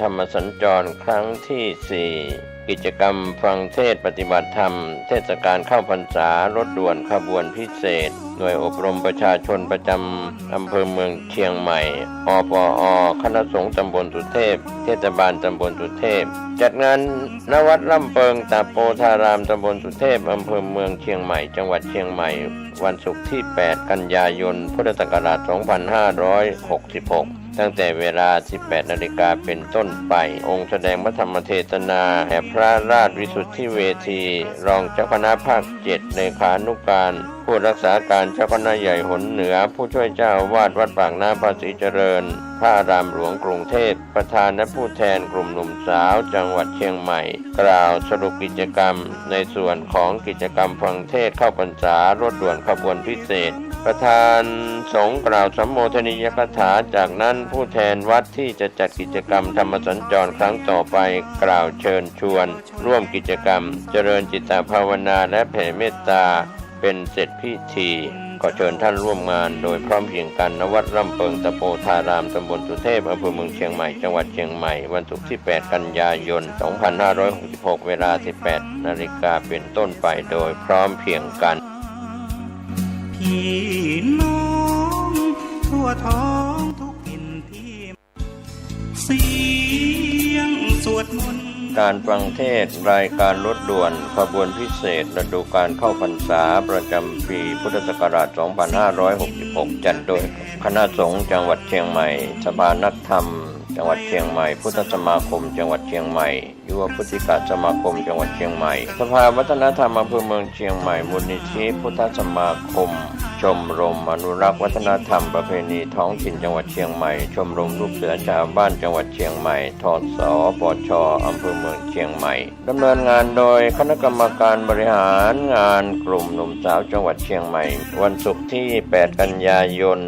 ธรรมสัญจรครั้งที่สี่ กิจกรรมฟังเทศน์ปฏิบัติธรรม เทศกาลเข้าพรรษา รถด่วนขบวนพิเศษ หน่วยอบรมประชาชนประจำอำเภอเมืองเชียงใหม่ อปอ คณะสงฆ์ตำบลสุเทพ เทศบาลตำบลสุเทพ จัดงาน ณ วัดร่ำเปิงตะโปธาราม ตำบลสุเทพ อำเภอเมืองเชียงใหม่ จังหวัดเชียงใหม่ วันศุกร์ที่ แปด กันยายน พุทธศักราช สองพันห้าร้อยหกสิบหก ตั้งแต่เวลา สิบแปด นาฬิกาเป็นต้นไป องค์แสดงพระธรรมเทศนาแด่พระราชวิสุทธิเวที รองเจ้าคณะภาค เจ็ด เลขานุการ ผู้รักษาการเจ้าคณะใหญ่หนเหนือ ผู้ช่วยเจ้าอาวาสวัดปากน้ำภาษีเจริญ พระอารามหลวงกรุงเทพ ประธานและผู้แทนกลุ่มหนุ่มสาวจังหวัดเชียงใหม่ กล่าวสรุปกิจกรรมในส่วนของกิจกรรมฟังเทศน์เข้าพรรษา รถด่วนขบวนพิเศษ ประธานสงฆ์กล่าวสัมโมทนียกถา จากนั้นผู้แทนวัดที่จะจัดกิจกรรมธรรมสัญจรครั้งต่อไป กล่าวเชิญชวนร่วมกิจกรรม เจริญจิตตภาวนาและแผ่เมตตา เป็นเสร็จพิธี ขอเชิญท่านร่วมงานโดยพร้อมเพรียงกัน ณ วัดร่ำเปิงตะโปธาราม ตำบลสุเทพ อำเภอเมืองเชียงใหม่ จังหวัดเชียงใหม่ วันศุกร์ที่ แปด กันยายน สองพันห้าร้อยหกสิบหก เวลา สิบแปด นาฬิกาเป็นต้นไป โดยพร้อมเพรียงกัน พี่น้องทั่วท้องทุกถิ่นที่ เสียงสวดมนต์ การฟังเทศน์รายการรถด่วนขบวนพิเศษฤดูกาลเข้าพรรษาประจำปีพุทธศักราช สองพันห้าร้อยหกสิบหก จัดโดยคณะสงฆ์จังหวัดเชียงใหม่ สภานักธรรมจังหวัดเชียงใหม่ พุทธสมาคมจังหวัดเชียงใหม่ ยุวพุทธิกสมาคมจังหวัดเชียงใหม่ สภาวัฒนธรรมอำเภอเมืองเชียงใหม่ มูลนิธิพุทธสมาคม ชมรมอนุรักษ์วัฒนธรรมประเพณีท้องถิ่นจังหวัดเชียงใหม่ ชมรมลูกเสือชาวบ้านจังหวัดเชียงใหม่ ทสปช อำเภอเมืองเชียงใหม่ ดำเนินงานโดยคณะกรรมการบริหารงานกลุ่มหนุ่มสาวจังหวัดเชียงใหม่ วันศุกร์ที่ แปด กันยายน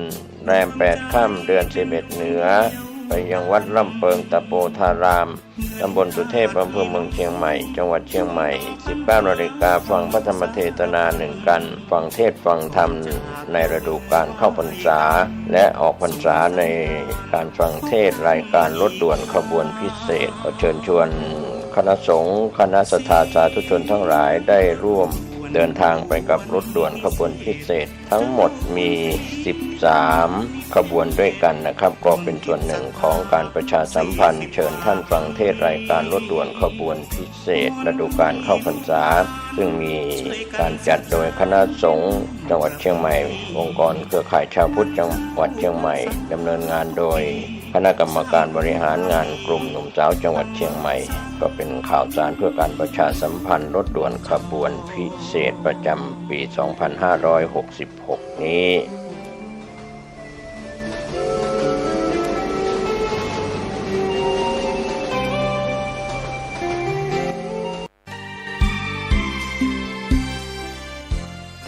แรม แปด ค่ำ เดือน สิบเอ็ด เหนือ ไปยังวัดร่ำเปิงตะโปธาราม ตำบลสุเทพ อำเภอเมืองเชียงใหม่ จังหวัดเชียงใหม่ สิบเก้า นาฬิกา ฟังพระธรรมเทศนาหนึ่งกัน ฟังเทศน์ฟังธรรมในฤดูกาลเข้าพรรษา และออกพรรษาในการฟังเทศน์รายการรถด่วนขบวนพิเศษ ขอเชิญชวนคณะสงฆ์ คณะศรัทธาสาธุชนทั้งหลายได้ร่วมเดินทางไปกับรถด่วนขบวนพิเศษ ทั้งหมดมี สิบสาม ขบวนด้วยกันนะครับ ก็เป็นส่วนหนึ่งของการประชาสัมพันธ์ เชิญท่านฟังเทศน์รายการรถด่วนขบวนพิเศษฤดูกาลเข้าพรรษา ซึ่งมีการจัดโดยคณะสงฆ์จังหวัดเชียงใหม่ องค์กรเครือข่ายชาวพุทธจังหวัดเชียงใหม่ ดำเนินงานโดยคณะกรรมการบริหารงานกลุ่มหนุ่มสาวจังหวัดเชียงใหม่ ก็เป็นข่าวสารเพื่อการประชาสัมพันธ์รถด่วนขบวนพิเศษประจำปี สองพันห้าร้อยหกสิบหก นี้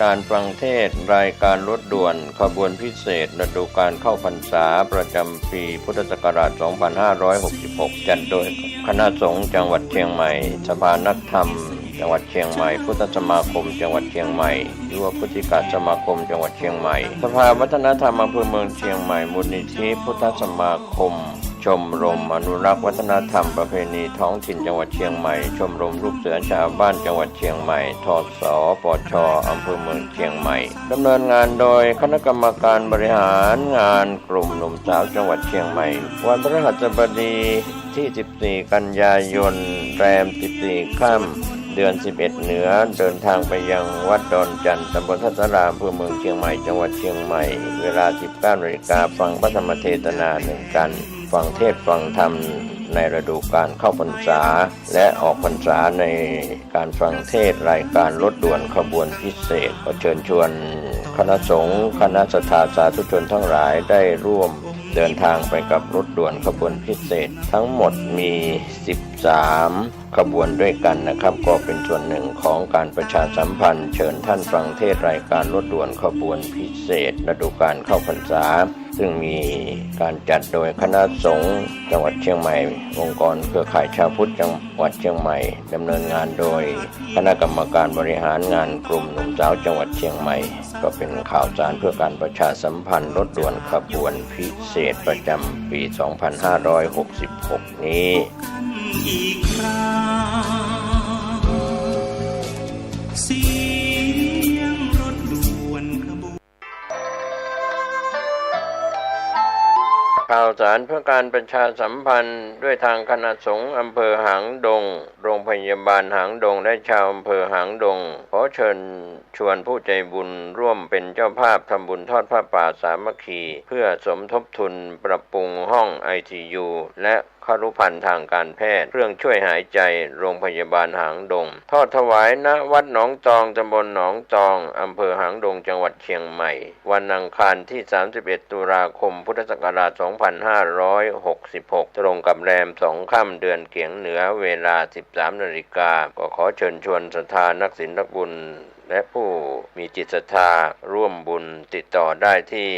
การฟังเทศน์รายการรถด่วนขบวนพิเศษฤดูกาลเข้าพรรษาประจำปีพุทธศักราช สองพันห้าร้อยหกสิบหก จัดโดยคณะสงฆ์จังหวัดเชียงใหม่ สภานักธรรม จังหวัดเชียงใหม่ พุทธสมาคมจังหวัดเชียงใหม่ ยุวพุทธิกสมาคมจังหวัดเชียงใหม่ สภาวัฒนธรรมอำเภอเมืองเชียงใหม่ มูลนิธิพุทธสมาคม ชมรมอนุรักษ์วัฒนธรรมประเพณีท้องถิ่นจังหวัดเชียงใหม่ ชมรมลูกเสือชาวบ้านจังหวัดเชียงใหม่ ทสปช อำเภอเมืองเชียงใหม่ ดำเนินงานโดยคณะกรรมการบริหารงานกลุ่มหนุ่มสาวจังหวัดเชียงใหม่ วันพฤหัสบดีที่ สิบสี่ กันยายน แรม สิบสี่ ค่ำ เดือน สิบเอ็ด เหนือ เดินทางไปยังวัดดอนจันทน์ ตำบลท่าสารา อำเภอเมืองเชียงใหม่ จังหวัดเชียงใหม่ เวลา สิบเก้า นาฬิกา ฟังพระธรรมเทศนาหนึ่งกัน ฟังเทศน์ฟังธรรมในฤดูกาลเข้าพรรษา และออกพรรษาในการฟังเทศน์รายการรถด่วนขบวนพิเศษ ขอเชิญชวนคณะสงฆ์ คณะศรัทธาสาธุชนทั้งหลายได้ร่วมเดินทางไปกับรถด่วนขบวนพิเศษ ทั้งหมดมี สิบสาม ขบวนด้วยกันนะครับ ก็เป็นส่วนหนึ่งของการประชาสัมพันธ์ เชิญท่านฟังเทศน์รายการรถด่วนขบวนพิเศษฤดูกาลเข้าพรรษา ซึ่งมีการจัดโดยคณะสงฆ์จังหวัดเชียงใหม่ องค์กรเครือข่ายชาวพุทธจังหวัดเชียงใหม่ ดำเนินงานโดยคณะกรรมการบริหารงานกลุ่มหนุ่มสาวจังหวัดเชียงใหม่ ก็เป็นข่าวสารเพื่อการประชาสัมพันธ์รถด่วนขบวนพิเศษประจำปี สองพันห้าร้อยหกสิบหก นี้ อีกครา ข่าวสารเพื่อการประชาสัมพันธ์ ด้วยทางคณะสงฆ์อำเภอหางดง โรงพยาบาลหางดง และชาวอำเภอหางดง ขอเชิญชวนผู้ใจบุญร่วมเป็นเจ้าภาพทำบุญทอดผ้าป่าสามัคคี เพื่อสมทบทุนปรับปรุงห้อง ไอซียู และครุภัณฑ์ทางการแพทย์ เครื่องช่วยหายใจ โรงพยาบาลหางดง ทอดถวาย ณ วัดหนองตอง ตำบลหนองตอง อำเภอหางดง จังหวัดเชียงใหม่ วันอังคารที่ สามสิบเอ็ด ตุลาคม พุทธศักราช สองพันห้าร้อยหกสิบหก ตรงกับแรมสองค่ำ เดือนเก๋งเหนือ เวลา สิบสาม นาฬิกา ก็ขอเชิญชวนศรัทธานักศีลนักบุญ และผู้มีจิตศรัทธาร่วมบุญ ติดต่อได้ที่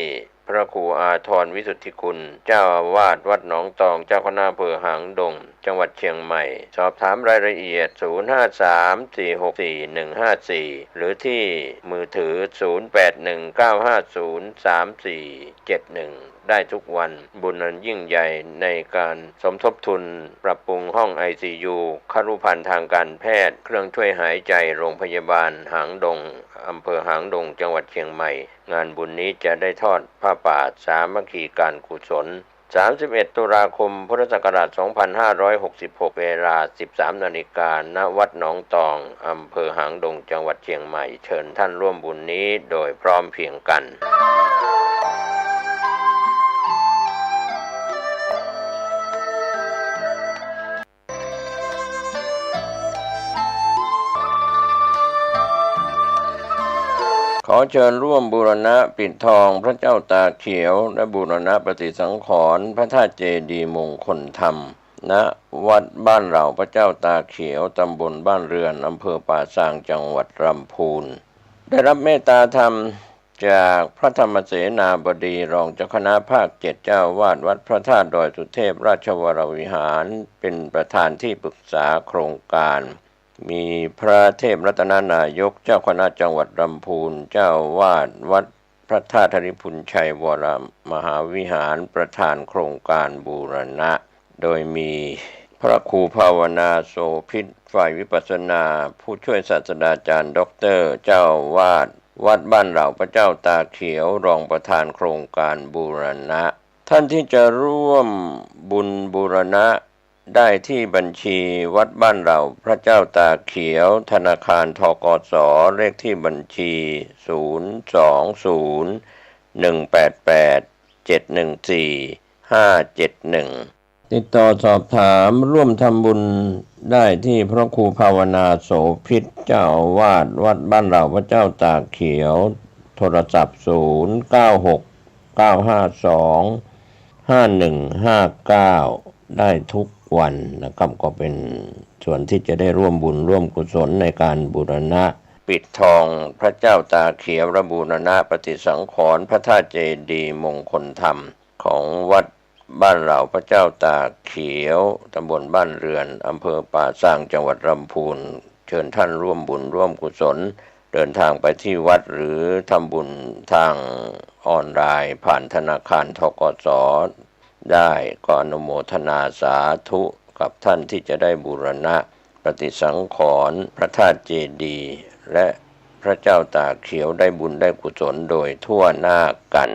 พระครูอาทรวิสุทธิคุณ เจ้าอาวาสวัดหนองตอง เจ้าคณะอำเภอหางดง จังหวัดเชียงใหม่ สอบถามรายละเอียด ศูนย์ห้าสาม สี่หกสี่ หนึ่งห้าสี่ หรือที่มือถือ ศูนย์แปดหนึ่ง เก้าห้าศูนย์ สามสี่เจ็ดหนึ่ง ได้ทุกวัน บุญอันยิ่งใหญ่ในการสมทบทุนปรับปรุงห้อง ไอซียู ครุภัณฑ์ทางการแพทย์ เครื่องช่วยหายใจ โรงพยาบาลหางดง อำเภอหางดง จังหวัดเชียงใหม่ งานบุญนี้จะได้ทอดผ้าป่าสามัคคีการกุศล สามสิบเอ็ด ตุลาคม พุทธศักราช สองพันห้าร้อยหกสิบหก เวลา สิบสาม นาฬิกา ณ วัดหนองตอง อำเภอหางดง จังหวัดเชียงใหม่ เชิญท่านร่วมบุญนี้โดยพร้อมเพรียงกัน ขอเชิญร่วมบูรณะปิดทองพระเจ้าตาเขียว และบูรณะปฏิสังขรณ์พระธาตุเจดีย์มงคลธรรม ณ วัดบ้านเหล่าพระเจ้าตาเขียว ตำบลบ้านเรือน อำเภอป่าซาง จังหวัดลำพูน ได้รับเมตตาธรรมจากพระธรรมเสนาบดี รองเจ้าคณะภาคเจ็ด เจ้าอาวาสวัดพระธาตุดอยสุเทพ ราชวรวิหาร เป็นประธานที่ปรึกษาโครงการ มีพระเทพรัตนนายก เจ้าคณะจังหวัดลำพูน เจ้าอาวาสวัดพระธาตุธริพุนชัยวรมหาวิหาร ประธานโครงการบูรณะ โดยมีพระครูภาวนาโสภิต ฝ่ายวิปัสสนา ผู้ช่วยศาสตราจารย์ด็อกเตอร์ เจ้าอาวาสวัดบ้านเหล่าพระเจ้าตาเขียว รองประธานโครงการบูรณะ ท่านที่จะร่วมบุญบูรณะ ได้ที่บัญชีวัดบ้านเหล่าพระเจ้าตาเขียว ธนาคาร ธ.ก.ส. เลขที่บัญชี ศูนย์สองศูนย์ หนึ่งแปดแปด เจ็ดหนึ่งสี่ ห้าเจ็ดหนึ่ง ติดต่อสอบถามร่วมทำบุญได้ที่พระครูภาวนาโสภิต เจ้าอาวาสวัดบ้านเหล่าพระเจ้าตาเขียว โทรศัพท์ ศูนย์เก้าหก เก้าห้าสอง ห้าหนึ่งห้าเก้า ได้ทุกวันนะครับ ก็เป็นส่วนที่จะได้ร่วมบุญร่วมกุศลในการบูรณะปิดทองพระเจ้าตาเขียว และบูรณะปฏิสังขรณ์พระธาตุเจดีย์มงคลธรรม ของวัดบ้านเหล่าพระเจ้าตาเขียว ตำบลบ้านเรือน อำเภอป่าซาง จังหวัดลำพูน เชิญท่านร่วมบุญร่วมกุศล เดินทางไปที่วัดหรือทำบุญทางออนไลน์ผ่านธนาคาร ธ.ก.ส. ได้ ก็อนุโมทนาสาธุกับท่านที่จะได้บูรณะปฏิสังขรณ์พระธาตุเจดีย์ และพระเจ้าตาเขียว ได้บุญได้กุศลโดยทั่วหน้ากัน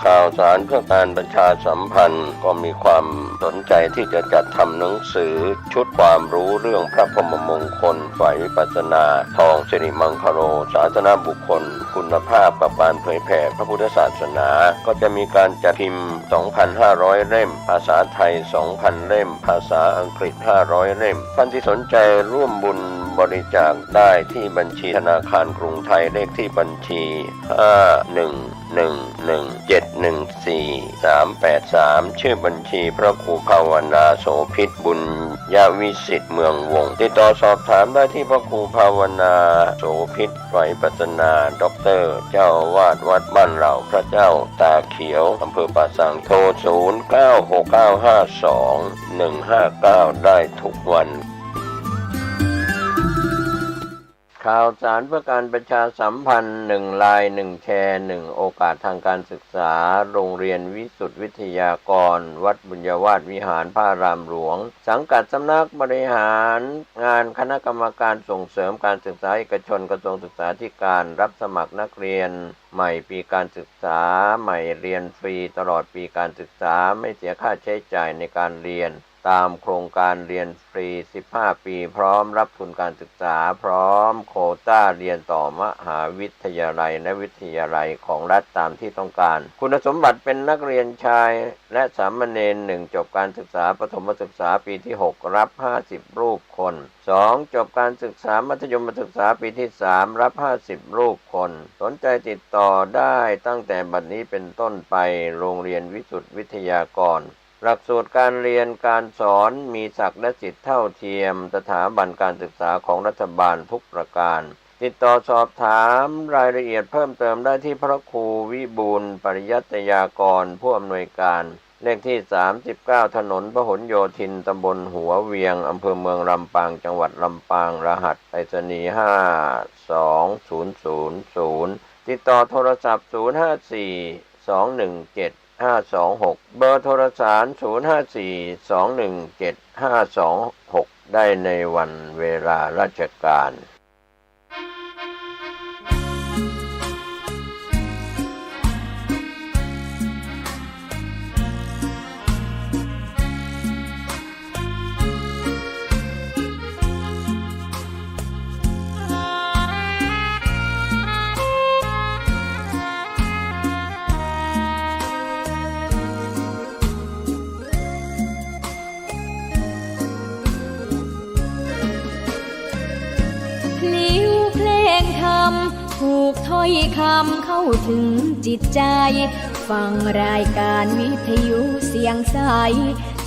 ข่าวสารเพื่อการประชาสัมพันธ์ ก็มีความสนใจที่จะจัดทำหนังสือชุดความรู้เรื่องพระพรหมมงคลฝ่ายวิปัสสนา ทองสิริมังคโล สาสนบุคคล คุณภาพกับการเผยแผ่พระพุทธศาสนา ก็จะมีการจัดพิมพ์ สองพันห้าร้อย เล่ม ภาษาไทย สองพัน เล่ม ภาษาอังกฤษ ห้าร้อย เล่ม ท่านที่สนใจร่วมบุญบริจาคได้ที่บัญชีธนาคารกรุงไทย เลขที่บัญชี ห้าหนึ่งหนึ่งหนึ่งเจ็ดหนึ่งสี่สามแปดสาม ชื่อบัญชีพระครูภาวนาโสภิต บุญยวิสิทธิ์ เมืองวงศ์ ติดต่อสอบถามได้ที่พระครูภาวนาโสภิต ฝ่ายวิปัสสนา ด็อกเตอร์ เจ้าอาวาสวัดบ้านเหล่าพระเจ้าตาเขียว อำเภอป่าซาง โทร ศูนย์เก้าหกเก้าห้าสองหนึ่งห้าเก้า ได้ทุกวัน ข่าวสารเพื่อการประชาสัมพันธ์ หนึ่งไลน์ หนึ่งแชร์ หนึ่งโอกาสทางการศึกษา โรงเรียนวิสุทธิวิทยากร วัดบุญญาวาสวิหาร พระอารามหลวง สังกัดสำนักบริหารงานคณะกรรมการส่งเสริมการศึกษาเอกชน กระทรวงศึกษาธิการ รับสมัครนักเรียนใหม่ปีการศึกษาใหม่ เรียนฟรีตลอดปีการศึกษา ไม่เสียค่าใช้จ่ายในการเรียน ตามโครงการเรียนฟรี สิบห้าปี พร้อมรับทุนการศึกษา พร้อมโควต้าเรียนต่อมหาวิทยาลัยและวิทยาลัยของรัฐตามที่ต้องการ คุณสมบัติเป็นนักเรียนชายและสามเณร หนึ่ง จบการศึกษาประถมศึกษาปีที่หก รับห้าสิบรูปคน สอง จบการศึกษามัธยมศึกษาปีที่สาม รับห้าสิบรูปคน สนใจติดต่อได้ตั้งแต่บัดนี้เป็นต้นไป โรงเรียนวิสุทธิวิทยากร หลักสูตรการเรียนการสอนมีศักดิ์และสิทธิ์เท่าเทียม สถาบันการศึกษาของรัฐบาลทุกประการ ติดต่อสอบถามรายละเอียดเพิ่มเติมได้ที่พระครูวิบูลย์ปริยัตยากร ผู้อำนวยการ เลขที่สามสิบเก้า ถนนพหลโยธิน ตำบลหัวเวียง อำเภอเมืองลำปาง จังหวัดลำปาง รหัสไปรษณีย์ ห้าสองศูนย์ศูนย์ศูนย์ ติดต่อโทรศัพท์ ศูนย์ห้าสี่ สองหนึ่งเจ็ด ห้าสองหก เบอร์โทรสาร ศูนย์ห้าสี่ สองหนึ่งเจ็ด ห้าสองหก ได้ในวันเวลาราชการ พลิ้วเพลงธรรม ผูกถ้อยคำเข้าถึงจิตใจ ฟังรายการวิทยุเสียงใส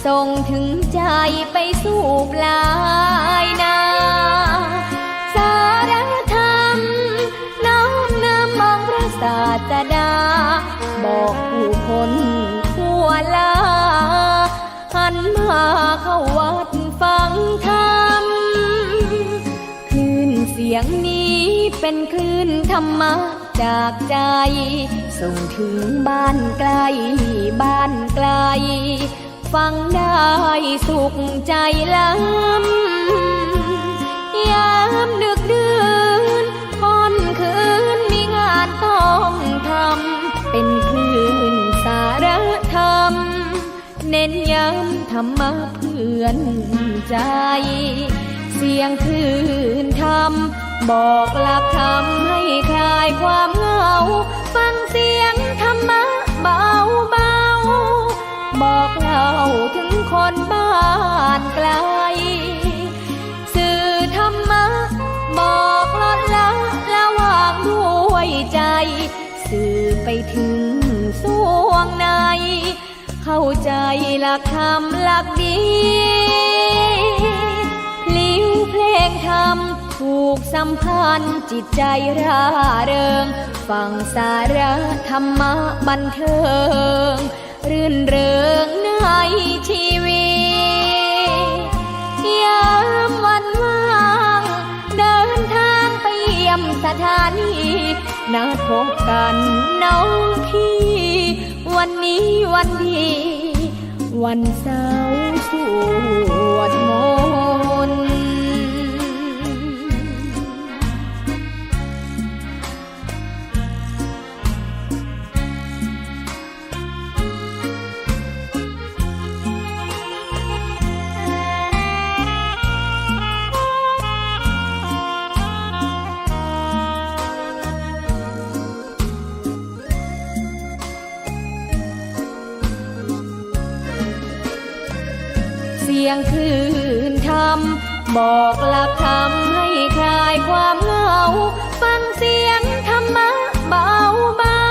ส่งถึงใจไปสู่ปลายนา สารธรรม น้อมนำองค์พระศาสดา บอกผู้คนทั่วลา หันมาเข้าวัดฟังธรรม คลื่นเสียงนี้เป็นคลื่นธรรมะจากใจ ส่งถึงบ้านไกลบ้านไกล ฟังได้สุขใจล้ำ ยามดึกดื่นค่ำคืนมีงานต้องทำ เป็นคลื่นสารธรรม เน้นย้ำธรรมะเพื่อนใจ เสียงคลื่นธรรม บอกหลักธรรมให้คลายความเหงา ฟังเสียงธรรมะเบาๆ บอกเล่าถึงคนบ้านไกล สื่อธรรมะ บอกลดละละวางด้วยใจ สื่อไปถึงส่วงใน เข้าใจหลักธรรมหลักดี พลิ้วเพลงธรรมผูกสัมพันธ์จิตใจร่าเริง ฟังสาระธรรมะบันเทิง รื่นเริงในชีวิต ยามวันว่าง เดินทางไปเยี่ยมสถานี นัดพบกันน้องพี่ วันนี้วันดี วันเสาร์สวดมนต์ เสียงคลื่นธรรม บอกหลักธรรมให้คลายความเหงา ฟังเสียงธรรมะเบา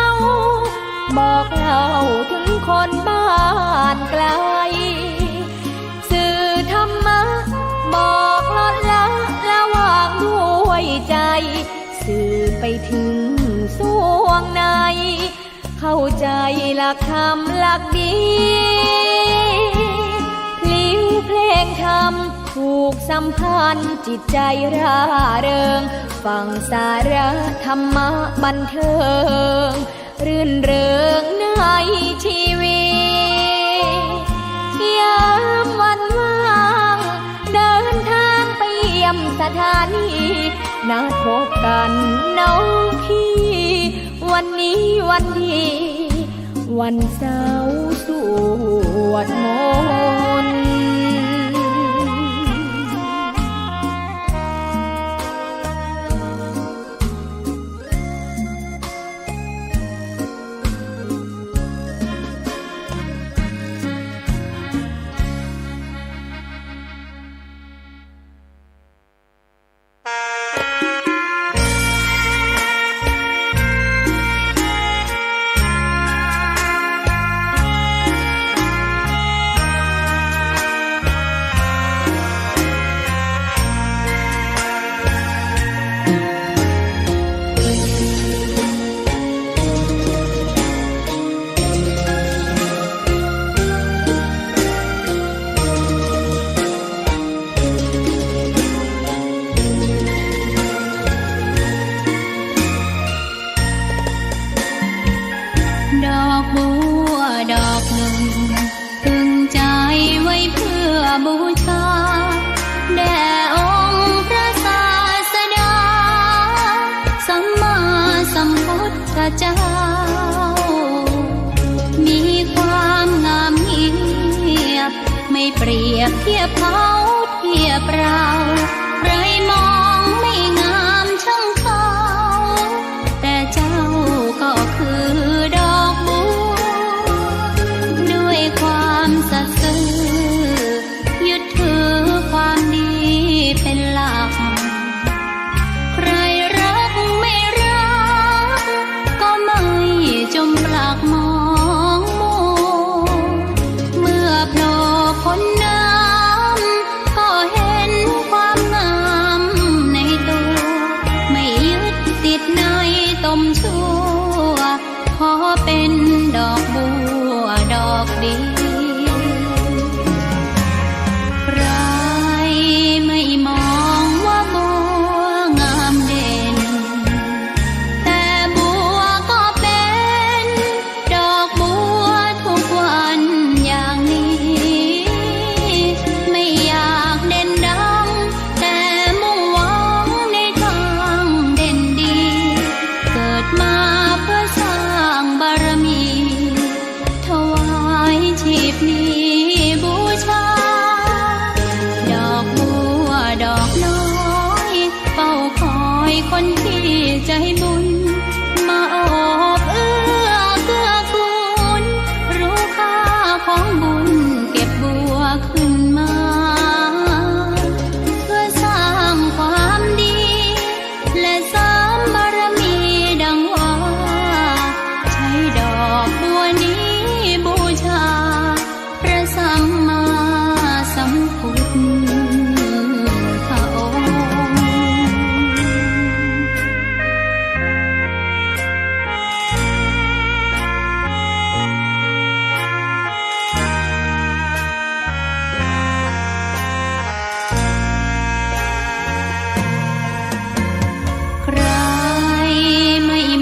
ๆ บอกเล่าถึงคนบ้านไกล สื่อธรรมะ บอกลดละละวางด้วยใจ สื่อไปถึงส่วงใน เข้าใจหลักธรรมหลักดี พลิ้วเพลงธรรม ผูกสัมพันธ์จิตใจร่าเริง ฟังสาระธรรมะบันเทิง รื่นเริงในชีวิต ยามวันว่าง เดินทางไปเยี่ยมสถานี นัดพบกันน้องพี่ วันนี้วันดี วันเสาร์สวดมนต์ ดอกบัวดอกหนึ่ง ตึงใจไว้เพื่อบูชา แด่องค์พระศาสดา สัมมาสัมพุทธเจ้า มีความงามเงียบ ไม่เปรียบเทียบเขาเทียบเรา